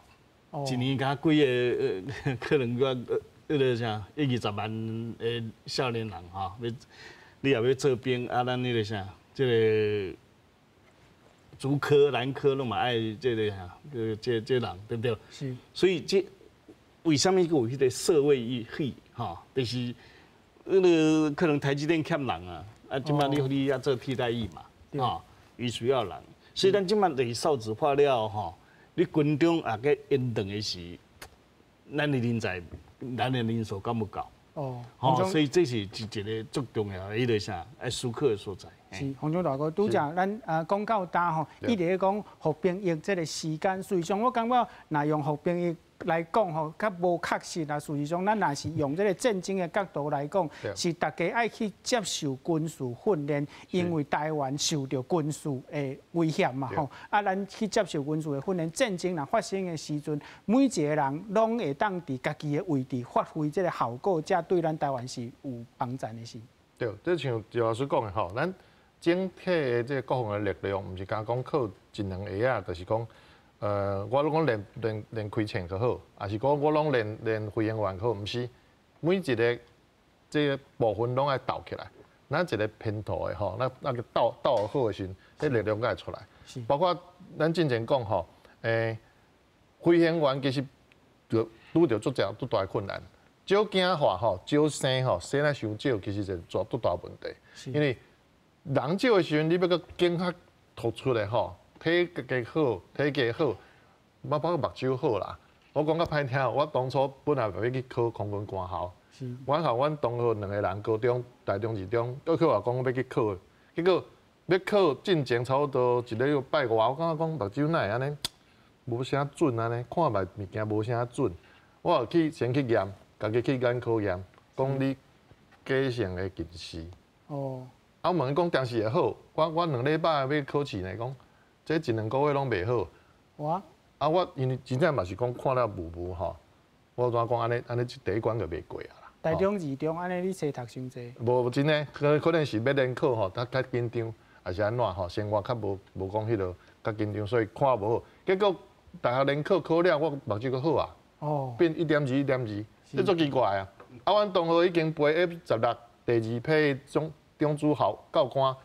Speaker 5: 一年敢幾个，可能閣彼个啥一二十萬的少年人吼，欲你若欲做兵啊，咱彼个啥？這个竹科、蘭科攏嘛愛這个啥，這這人對不對？是。所以這為啥物閣有彼个社會費吼？就是彼个可能台積電欠人啊，啊，這擺你你欲做替代役嘛，吼，伊需要人。所以咱這擺就是少子化了吼，你軍中也閣延長的時，咱的人才，咱的人數敢有夠？哦，吼，所以這是一個足重要的彼个啥愛思考的所在。
Speaker 1: 是，洪總大哥，拄才咱講到焦吼，一直咧講服兵役這个時間，實際上我感覺若用服兵役來講吼，較無確實啦。事實上，咱若是用這个戰爭的角度來講，是大家愛去接受軍事訓練，因為台灣受著軍事的威脅嘛吼。啊，咱去接受軍事的訓練，戰爭若發生的時陣，每一个人攏會當佇家己的位置發揮這个效果，這對咱台灣是有幫助的是。
Speaker 3: 對，這像趙老師講的吼，咱整體的這個國防的力量，毋是干講靠一兩个仔，就是講，我攏講練練練開槍就好，抑是講我攏練練飛行員較好，毋是每一个這个部分攏愛鬥起來，咱一個拼圖的吼，咱那個鬥鬥好的時陣，彼力量才會出來。包括咱進前講吼，飛行員其實就拄著足濟足大的困難，少囝化吼，少生吼，生得傷少，其實是足足大問題，因為人少的时阵，你欲閣景較突出的吼，體格好，體格好，包括目睭好啦。我講較歹聽，我當初本來欲去考空軍官校，阮校阮同學兩個人，高中、大中、二中，都去話講欲去考，結果欲考進前差不多一禮拜外，我感覺講目睭哪會按呢，無啥準按呢，看覓物件無啥準。我去先去驗，家己去眼科驗，講你假性的近視。哦。啊，我問伊講當時會好，我2禮拜欲考試呢，講這一兩個月攏袂好。哇！啊，我因為真正嘛是講看了霧霧吼，我怎講按呢按呢，第一關就袂過啊啦。
Speaker 1: 大中、二中按呢，你冊讀傷濟？
Speaker 3: 無真的，可能是欲聯考吼，較較緊張，抑是按怎吼，生活較無講彼落較緊張，所以看無好。結果大學聯考考了，我目睭閣好啊，哦，變1.2、1.2，這足奇怪啊！啊，阮同學已經飛 F-16第二批中主校教官。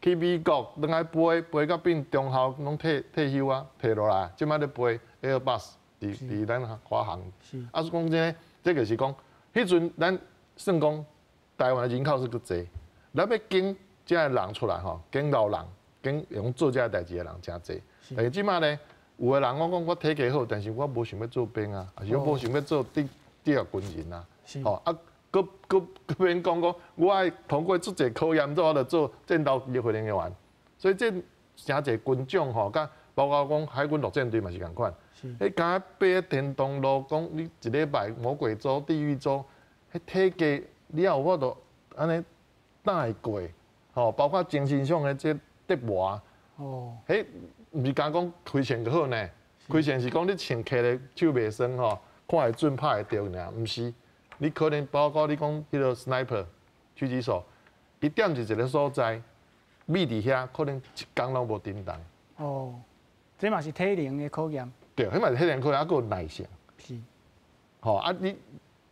Speaker 3: 去美國，轉來飛，飛到變中校，攏退休啊，退落來，這擺咧飛 Airbus，佇咱華航。啊，講真的，這個是講，彼陣咱算講台灣的人口是閣濟，咱欲揀這个人出來吼，揀老人，揀用做這个代誌的人誠濟。但是這擺呢，有的人我講我體格好，但是我無想欲做兵啊，抑是我無想欲做職業軍人啊，吼啊。閣閣閣免講講，我愛通過足濟考驗，做我就做戰鬥機飛行員。所以這誠濟軍種吼，佮包括講海軍陸戰隊嘛是仝款。彼敢爬天堂路，講你一禮拜魔鬼週、地獄週，彼體格你也有法度按呢擔會過，吼，包括精神上的這折磨。哦。彼毋是干講開槍就好呢，開槍是講你槍揢咧手袂酸吼，看會準拍會著爾，毋是。你可能包括你講彼个 sniper 狙擊手，伊踮佇一个所在，覕佇遐，可能一工攏無振動。
Speaker 1: 哦，這嘛是體能的考驗。
Speaker 3: 對，彼嘛是體能考驗，猶閣有耐性。是。吼啊！你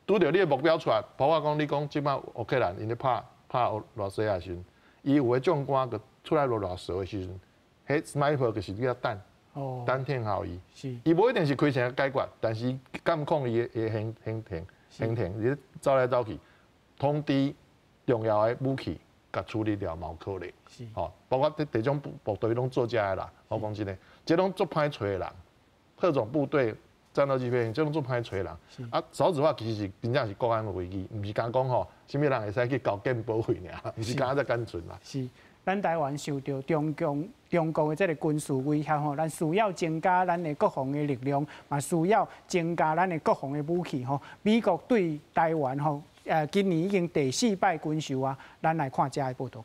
Speaker 3: 拄著你的目標出來，包括講你講這擺烏克蘭𪜶咧拍俄羅斯的時陣，伊有的將官閣出來落落趖的時陣，彼 sniper 就是佇遐等，等聽候伊。是。伊無一定是開槍解決，但是監控伊的行行程。行程，你走來走去，通知重要的武器，共處理掉嘛有可能。是，吼，包括這種部隊攏做這的啦。我講真的，這攏足歹揣的人，特種部隊、戰鬥機飛行，這攏足歹揣人。啊，少子化其實是真正是國安的危機，毋是干講吼，啥物人會使去交健保費爾，毋是干焦遮單純啦。
Speaker 1: 是，咱台灣受著中共的這个軍事威脅吼，咱需要增加咱的國防的力量，嘛需要增加咱的國防的武器吼。美國對台灣吼，今年已經第四擺軍售啊，咱來看這个報導。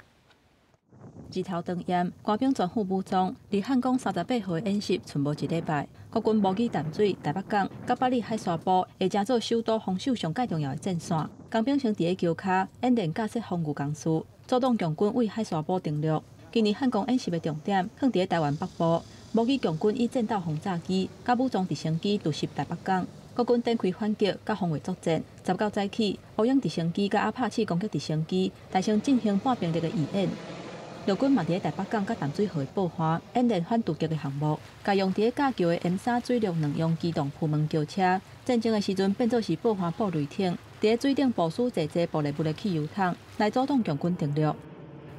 Speaker 9: 一頭長煙，官兵全副武裝，佇漢光38號的演習，賰無一禮拜，國軍模擬淡水、台北港、佮八里海沙埔，會成做首都防守上蓋重要的戰線。工兵先佇咧橋跤演練架設防禦工事，阻擋共軍對海沙埔登陸。今年漢光演習的重點，放佇咧台灣北部，模擬共軍以戰鬥轟炸機、佮武裝直升機突襲台北港。國軍展開反擊，佮防衛作戰。19早起，烏鷹直升機佮阿帕契攻擊直升機，大聲進行半兵力的預演。陸軍嘛佇咧台北港佮淡水河的報岸演練反突擊的項目，共用佇咧架橋的 M3 水陸兩用機動鋪門橋車，戰爭的時陣變做是報岸布雷艇，佇咧水頂部署濟濟爆裂物的汽油桶，來阻擋共軍登陸。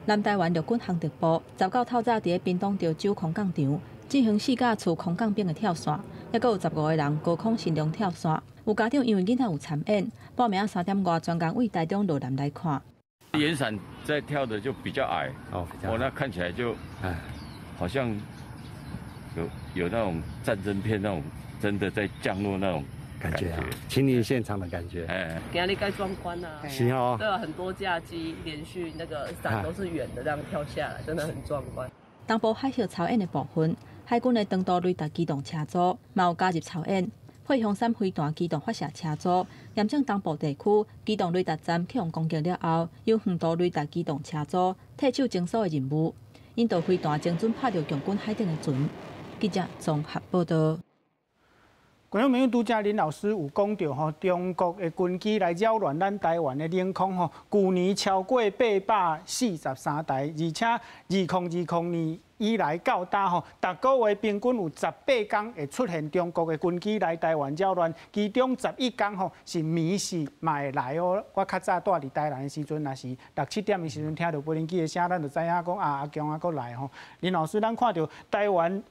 Speaker 9: 南台灣陸軍航特部19透早佇咧屏東潮州空降場進行4架次空降兵的跳傘，猶閣有15個人高空伸長跳傘。有家長因為囡仔有參演，半暝仔3點外專工對台中落南來看。
Speaker 14: 岩傘在跳的就比較矮哦，那看起來就，好像有那種戰爭片那種真的在降落那種
Speaker 15: 感覺啊，親臨現場的感覺。
Speaker 14: 哎，
Speaker 16: 今日蓋壯觀啊！
Speaker 15: 是哦，
Speaker 16: 對啊，很多架機連續那個傘都是圓的，這樣跳下來，真的很壯觀。
Speaker 9: 東部海峽操演的部分，海軍的長途雷達機動車組嘛有加入操演。配雄三飛彈機動發射車組，驗證東部地區機動雷達站去予攻擊了後，由遠途雷達機動車組退守偵搜的任務，引導飛彈精準拍著共軍海頂的船。記者綜合報導。
Speaker 1: 觀眾朋友，拄才林老師有講著吼，中國的軍機來擾亂咱台灣的領空吼，舊年超過843台，而且2020年以來到今吼，逐個月平均有18工會出現中國的軍機來台灣擾亂，其中11工吼是暝時嘛會來哦。我較早蹛佇台南的時陣，若是六七點的時陣聽著無人機的聲，咱就知影講啊，阿強啊閣來吼。林老師，咱看著台灣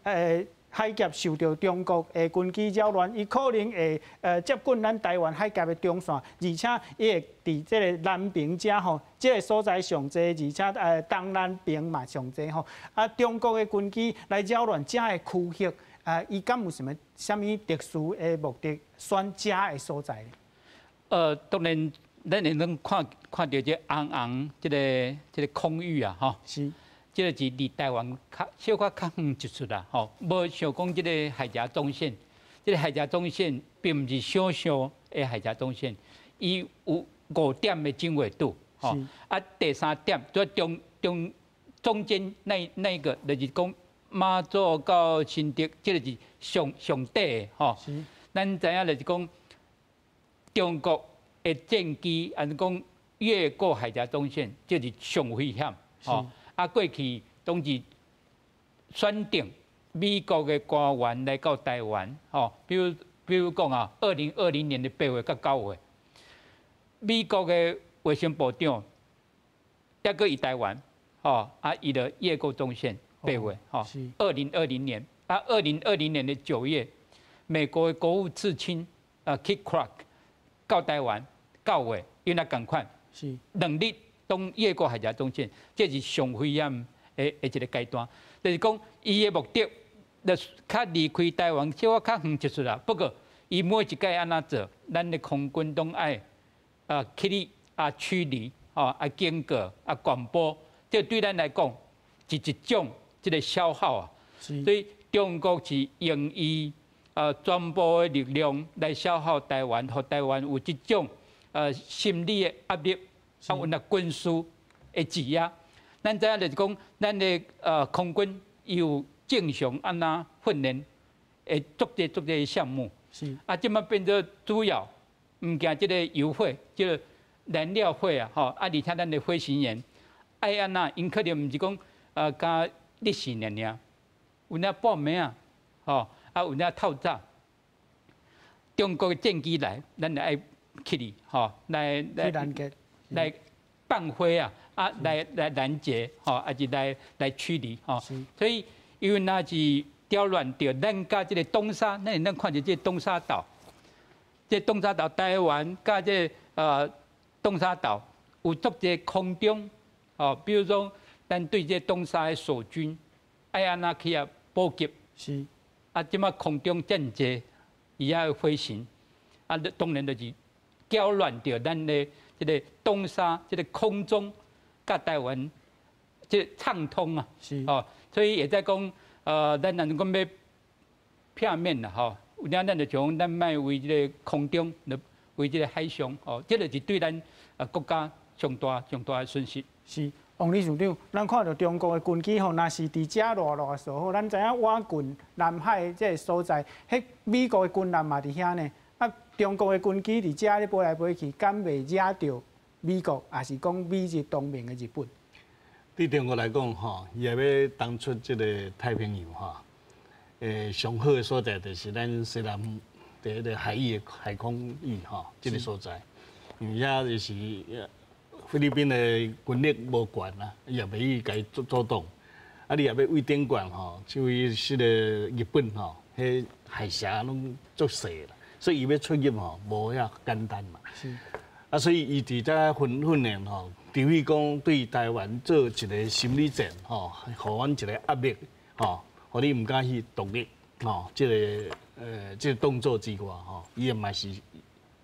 Speaker 1: 海峽受著中國的軍機擾亂，伊可能會接近咱台灣海峽的中線，而且伊會佇這个南爿遮吼，這个所在上濟，而且東南爿嘛上濟吼。啊，中國的軍機來擾亂遮的區域，啊，伊敢有啥物啥物特殊的目的選遮的所在？
Speaker 4: 當然，咱會當看看著這紅紅這个空域啊，吼。
Speaker 1: 是。
Speaker 4: 這个是離台灣較小可較遠一撮啦，吼，無像講這个海峽中線，這个海峽中線並毋是想像的海峽中線，伊有五點的經緯度，吼，啊，第三點在中中中間那一個，就是講馬祖到新竹，這个是上上底的，吼。咱知影就是講中國的戰機，按講越過海峽中線，這是上危險，吼。啊，過去當時選定美國的官員來到台灣，吼，比如講啊，2020年的8月佮9月，美國的衛生部長抑閣佇台灣，吼，啊，伊就越過中線八月，吼，二零二零年，啊，2020年的9月，美國的國務次卿啊，Keith Krach 到台灣9月，伊若仝款，2日。當越過海峽中線，這是上危險的一个階段。就是講，伊的目的，就較離開台灣小可較遠一撮啦。不過，伊每一擺按怎做，咱的空軍攏愛啊起立啊驅離，吼啊警告啊廣播，這對咱來講是一種這个消耗啊。所以中國是用伊全部的力量來消耗台灣，予台灣有這種心理的壓力。啊，有那軍事的擠壓，咱知影就是講，咱的空軍有正常按怎訓練，會足濟足濟項目。啊，這擺變做主要，毋驚這个油費，這个燃料費啊，吼啊，而且咱的飛行員愛按怎，𪜶可能毋是講佮日時爾爾，有影半暝啊，吼啊有影透早，中國的戰機來，咱就愛起來，吼來來放火啊，啊來攔截，吼，抑是來驅離，吼。所以因為若是擾亂著咱佮這个東沙，咱看著這個東沙島，這個東沙島台灣佮這个東沙島有足濟空中，哦，比如講咱對這個東沙的守軍愛按怎去遐補給？啊，這擺空中戰機伊愛飛行，啊，當然就是攪亂著咱的。這个東沙，這个空中，佮台灣，這个暢通啊，哦，所以也在講，咱若是講欲片面啦，吼，有影咱就像咱莫為這个空中，為這个海上，哦，這个是對咱國家上大上大的損失。
Speaker 1: 是，王理事長，咱看著中國的軍機吼，若是佇遮熱熱的時候，咱知影倚近南海這个所在，彼美國的軍艦嘛佇遐呢。啊，中國的軍機佇遮咧飛來飛去，敢袂惹著美國，抑是講美日同盟的日本？
Speaker 5: 對中國來講，吼，伊也欲東出這个太平洋，吼，上好的所在就是咱西南佇彼个海域的海空域，吼，這个所在，因為遐就是菲律賓的軍力無懸啦，伊也袂去共伊阻擋。啊，你若欲對頂懸吼，就為彼个日本吼，彼海峽攏足細啦。所以伊欲出入吼，無遐簡單嘛。啊，所以伊佇遮訓訓練吼，除非講對台灣做一个心理戰吼，予阮一个壓力吼，予你毋敢去獨立吼，這个動作之外吼，伊也嘛是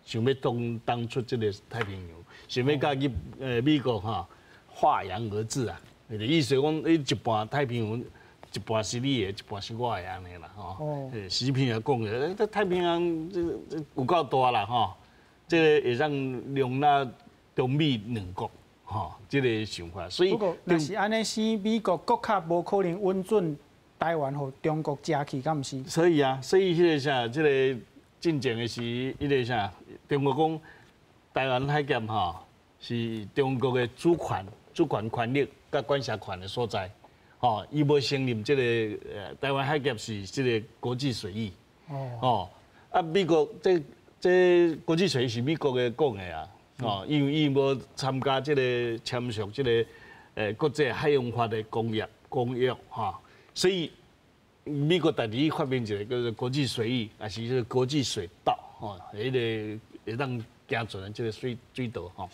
Speaker 5: 想欲東出這个太平洋，想欲佮美國吼劃洋而治啊。意思講，你一半太平洋。一半是你的，一半是我的，按呢啦，吼。習近平也講的，這太平洋這有夠大啦，吼。這个會當容納中美兩國，吼，這个想法。所以，
Speaker 1: 不過，若是按呢死，美國閣較無可能允准台灣予中國食去，敢毋是？
Speaker 5: 所以啊，所以彼个啥，這个进前的是彼个啥？中国讲台湾海峡吼是中国的主权、主权权力佮管辖权的所在，吼，伊无承认这个台湾海峡是这个国际水域。哦，啊，美国这国际水域是美国的讲的啊，哦，因为伊无参加这个签署这个国际海洋法的公约吼，所以美国家己发明一个叫做国际水域，也是这个国际水道，吼，彼个会当行船的这个水道吼。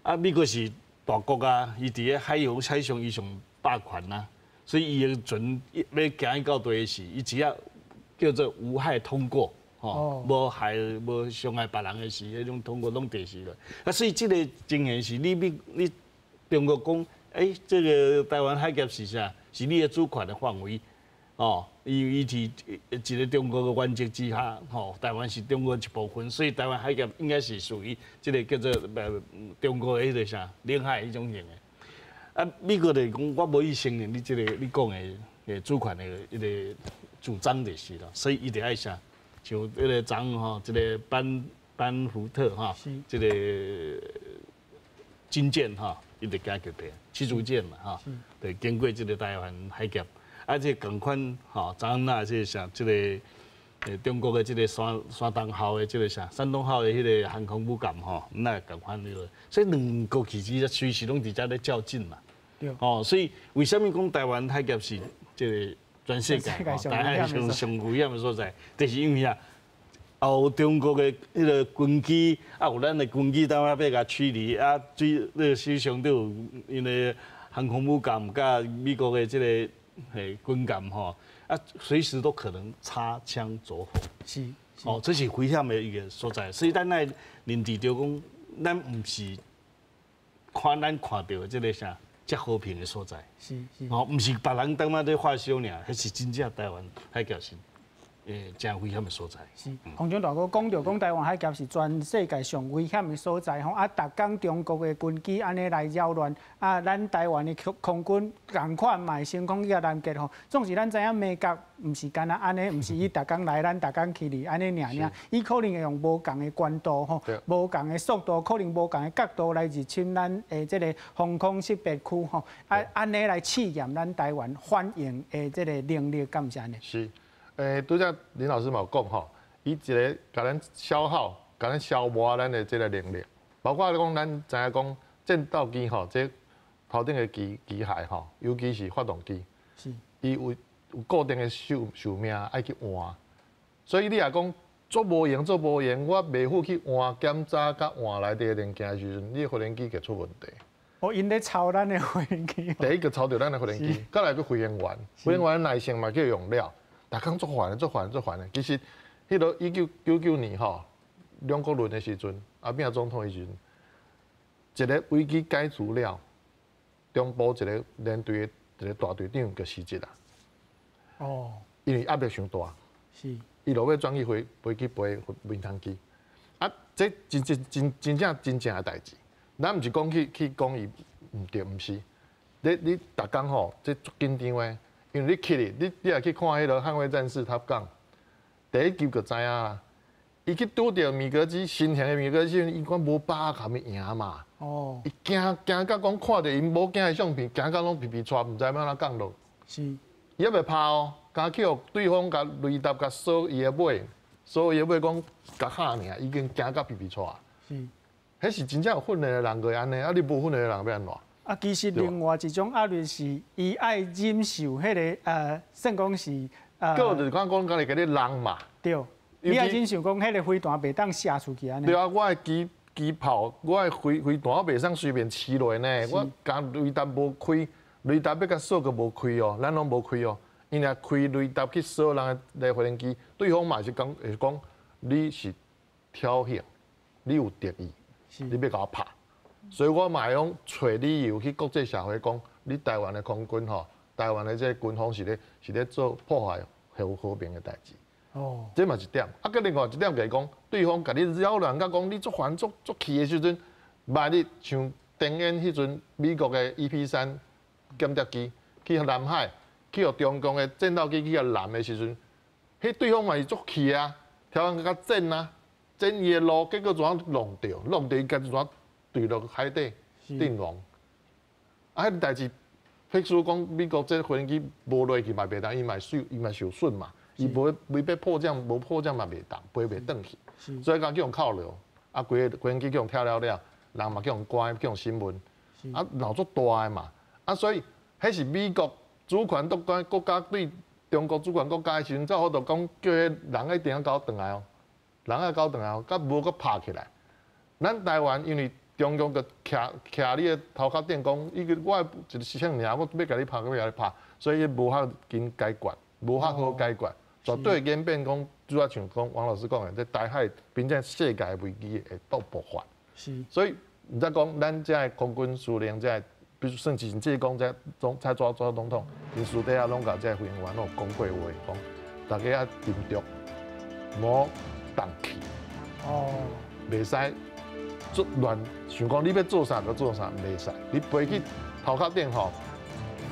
Speaker 5: 啊，美国是大国啊，伊伫咧海洋海上伊上霸权啊，所以伊的船欲行去到佗的时，伊只要叫做无害通过，吼，无害无伤害别人的时，彼种通过拢第时了。啊，所以这个情形是你美你中国讲，欸，这个台湾海峡是啥？是你的主权的范围，哦，伊伫一个中国的原则之下，吼，台湾是中国一部分，所以台湾海峡应该是属于这个叫做中国的彼个啥领海彼种型的。啊，美国就是讲，我无意承认你这个你讲的主权的彼个主张就是啦，所以伊就爱啥，像彼个昨昏吼，这个班福特吼，这个军舰吼，伊就行过去，驱逐舰嘛吼，就经过这个台湾海峡，啊，这仝款吼，昨昏啊，这个啥，这个中国的这个山东号的这个啥，山东号的彼个航空母舰吼，那仝款彼个，所以两国其实随时拢伫遮咧较劲嘛。哦，所以为啥物讲台湾海峡是这个全世界台海上上危险的所在，就是因为啊，有中国的彼个军机，啊有咱的军机当仔欲共驱离，啊，水那个水上都有𪜶的航空母舰佮美国的这个嘿军舰吼，啊，随时都可能擦枪走火。哦，这是危险的一个所在，所以咱爱认知著讲，咱毋是看咱看著的这个啥，遮和平的所在。哦，毋是别人当仔咧发烧尔，彼是真正台湾海峡是真危险的所在。
Speaker 1: 是，洪总大哥讲著讲台湾海峡是全世界上危险的所在吼，啊，逐工中国的军机按呢来扰乱，啊，咱台湾的空军仝款嘛会升空去共拦截吼。总是咱知影美国毋是干焦按呢，毋是伊逐工来，咱逐工去哩按呢尔尔，伊可能会用无仝的高度吼，无仝的速度，可能无仝的角度来入侵咱的这个防空识别区吼，啊，按呢来试验咱台湾反应的这个能力，敢毋是按呢？
Speaker 3: 是。拄才林老师嘛有讲吼，伊一个共咱消耗、共咱消磨咱的这个能力，包括讲咱知影讲战斗机吼，这头顶的机机械吼，尤其是发动机，伊有固定的寿命爱去换，所以你若讲做无闲做无闲，我袂赴去换检查佮换内底的零件的时阵，你的飞行机会出问题。
Speaker 1: 哦，𪜶咧抄咱的飞行机。
Speaker 3: 第一个抄著咱的飞行机，再来阁飞行员，飞行员耐性嘛叫用了。逐工足烦的，足烦，足烦的。其实，彼个1999年吼，两国论的时阵，阿扁总统的时阵，一个危机解除了，中部一个连队的一个大队长就辞职啦。因为压力伤大。伊落尾转去飞飞去飞民航机。啊，这真真真真正真正的代志。咱毋是讲去讲伊毋对，毋是。你逐工吼，这足紧张的。因为你去哩，你若去看彼个捍卫战士 Top Gun，第一集就知影啦。伊去拄著米格机，新型的米格机，伊讲无把握共伊赢嘛。伊惊惊甲讲看著𪜶某囝的相片，惊甲拢皮皮掣，毋知欲按怎降落。伊犹袂拍哦，敢去予对方共雷达共锁伊的尾，锁伊的尾讲共吓尔，已经惊甲皮皮掣。彼是真正有训练的人就会按呢，啊你无训练的人欲按怎？
Speaker 1: 啊，其实另外一种压力是，伊爱忍受彼个算讲是。
Speaker 3: 阁就是讲讲，家己共你弄嘛。
Speaker 1: 对，你爱忍受讲彼个飞弹袂当射出去按呢。
Speaker 3: 对啊，我的机炮，我的飞弹我袂使随便试落呢。我共雷达无开，雷达欲共锁阁无开哦，咱拢无开哦。伊若开雷达去锁人的飞行机，对方嘛是讲会讲你是挑衅，你有敌意，你欲共我拍。所以我嘛会用揣理由去国际社会讲，你台湾的空军吼，台湾的这个军方是咧做破坏和平的代志。这嘛一点。啊，阁另外一点就是讲，对方共你扰乱，甲讲你足烦足足气的时阵，万一像电影彼阵美国的 EP-3间谍机去南海，去予中共的战斗机去共拦的时阵，彼对方嘛是足气啊。台灣較剪啊，剪伊的路，結果怎弄著？弄著伊家己怎墜落海底陣亡。啊，彼个代誌，彼使講美國這飛機無落去嘛袂當，伊嘛受伊嘛受損嘛，伊無未被迫降，無迫降嘛袂當，飛袂轉去，所以講去予扣落，啊，規個飛機去予拆了了，人嘛去予關，去予審問，啊鬧足大的嘛，啊所以彼是美國主權獨國國家對中國主權國家的時陣，才好就講叫彼人一定要交轉來哦，人愛交轉來哦，佮無閣拍起來。咱台灣因為中共就徛徛你的頭殼頂講，伊個我一個聲爾，我欲共你拍，欲共你拍，所以無法緊解決，無法好解決，絕對演變講，主要像講王老師講的，這台海變成世界危機會到爆發。所以毋才講，咱這个空軍司令，這个比如算是甚至講這總蔡總總統，𪜶私底下攏共這个飛行員攏有講過話，講大家愛沉著，莫動氣。袂使做亂想講你欲做啥就做啥，袂使。你飛去頭殼頂吼，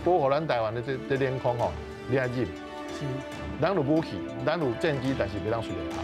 Speaker 3: 保護咱台灣的這領空吼，你愛忍。咱有武器，咱有戰機，但是袂當隨便拍。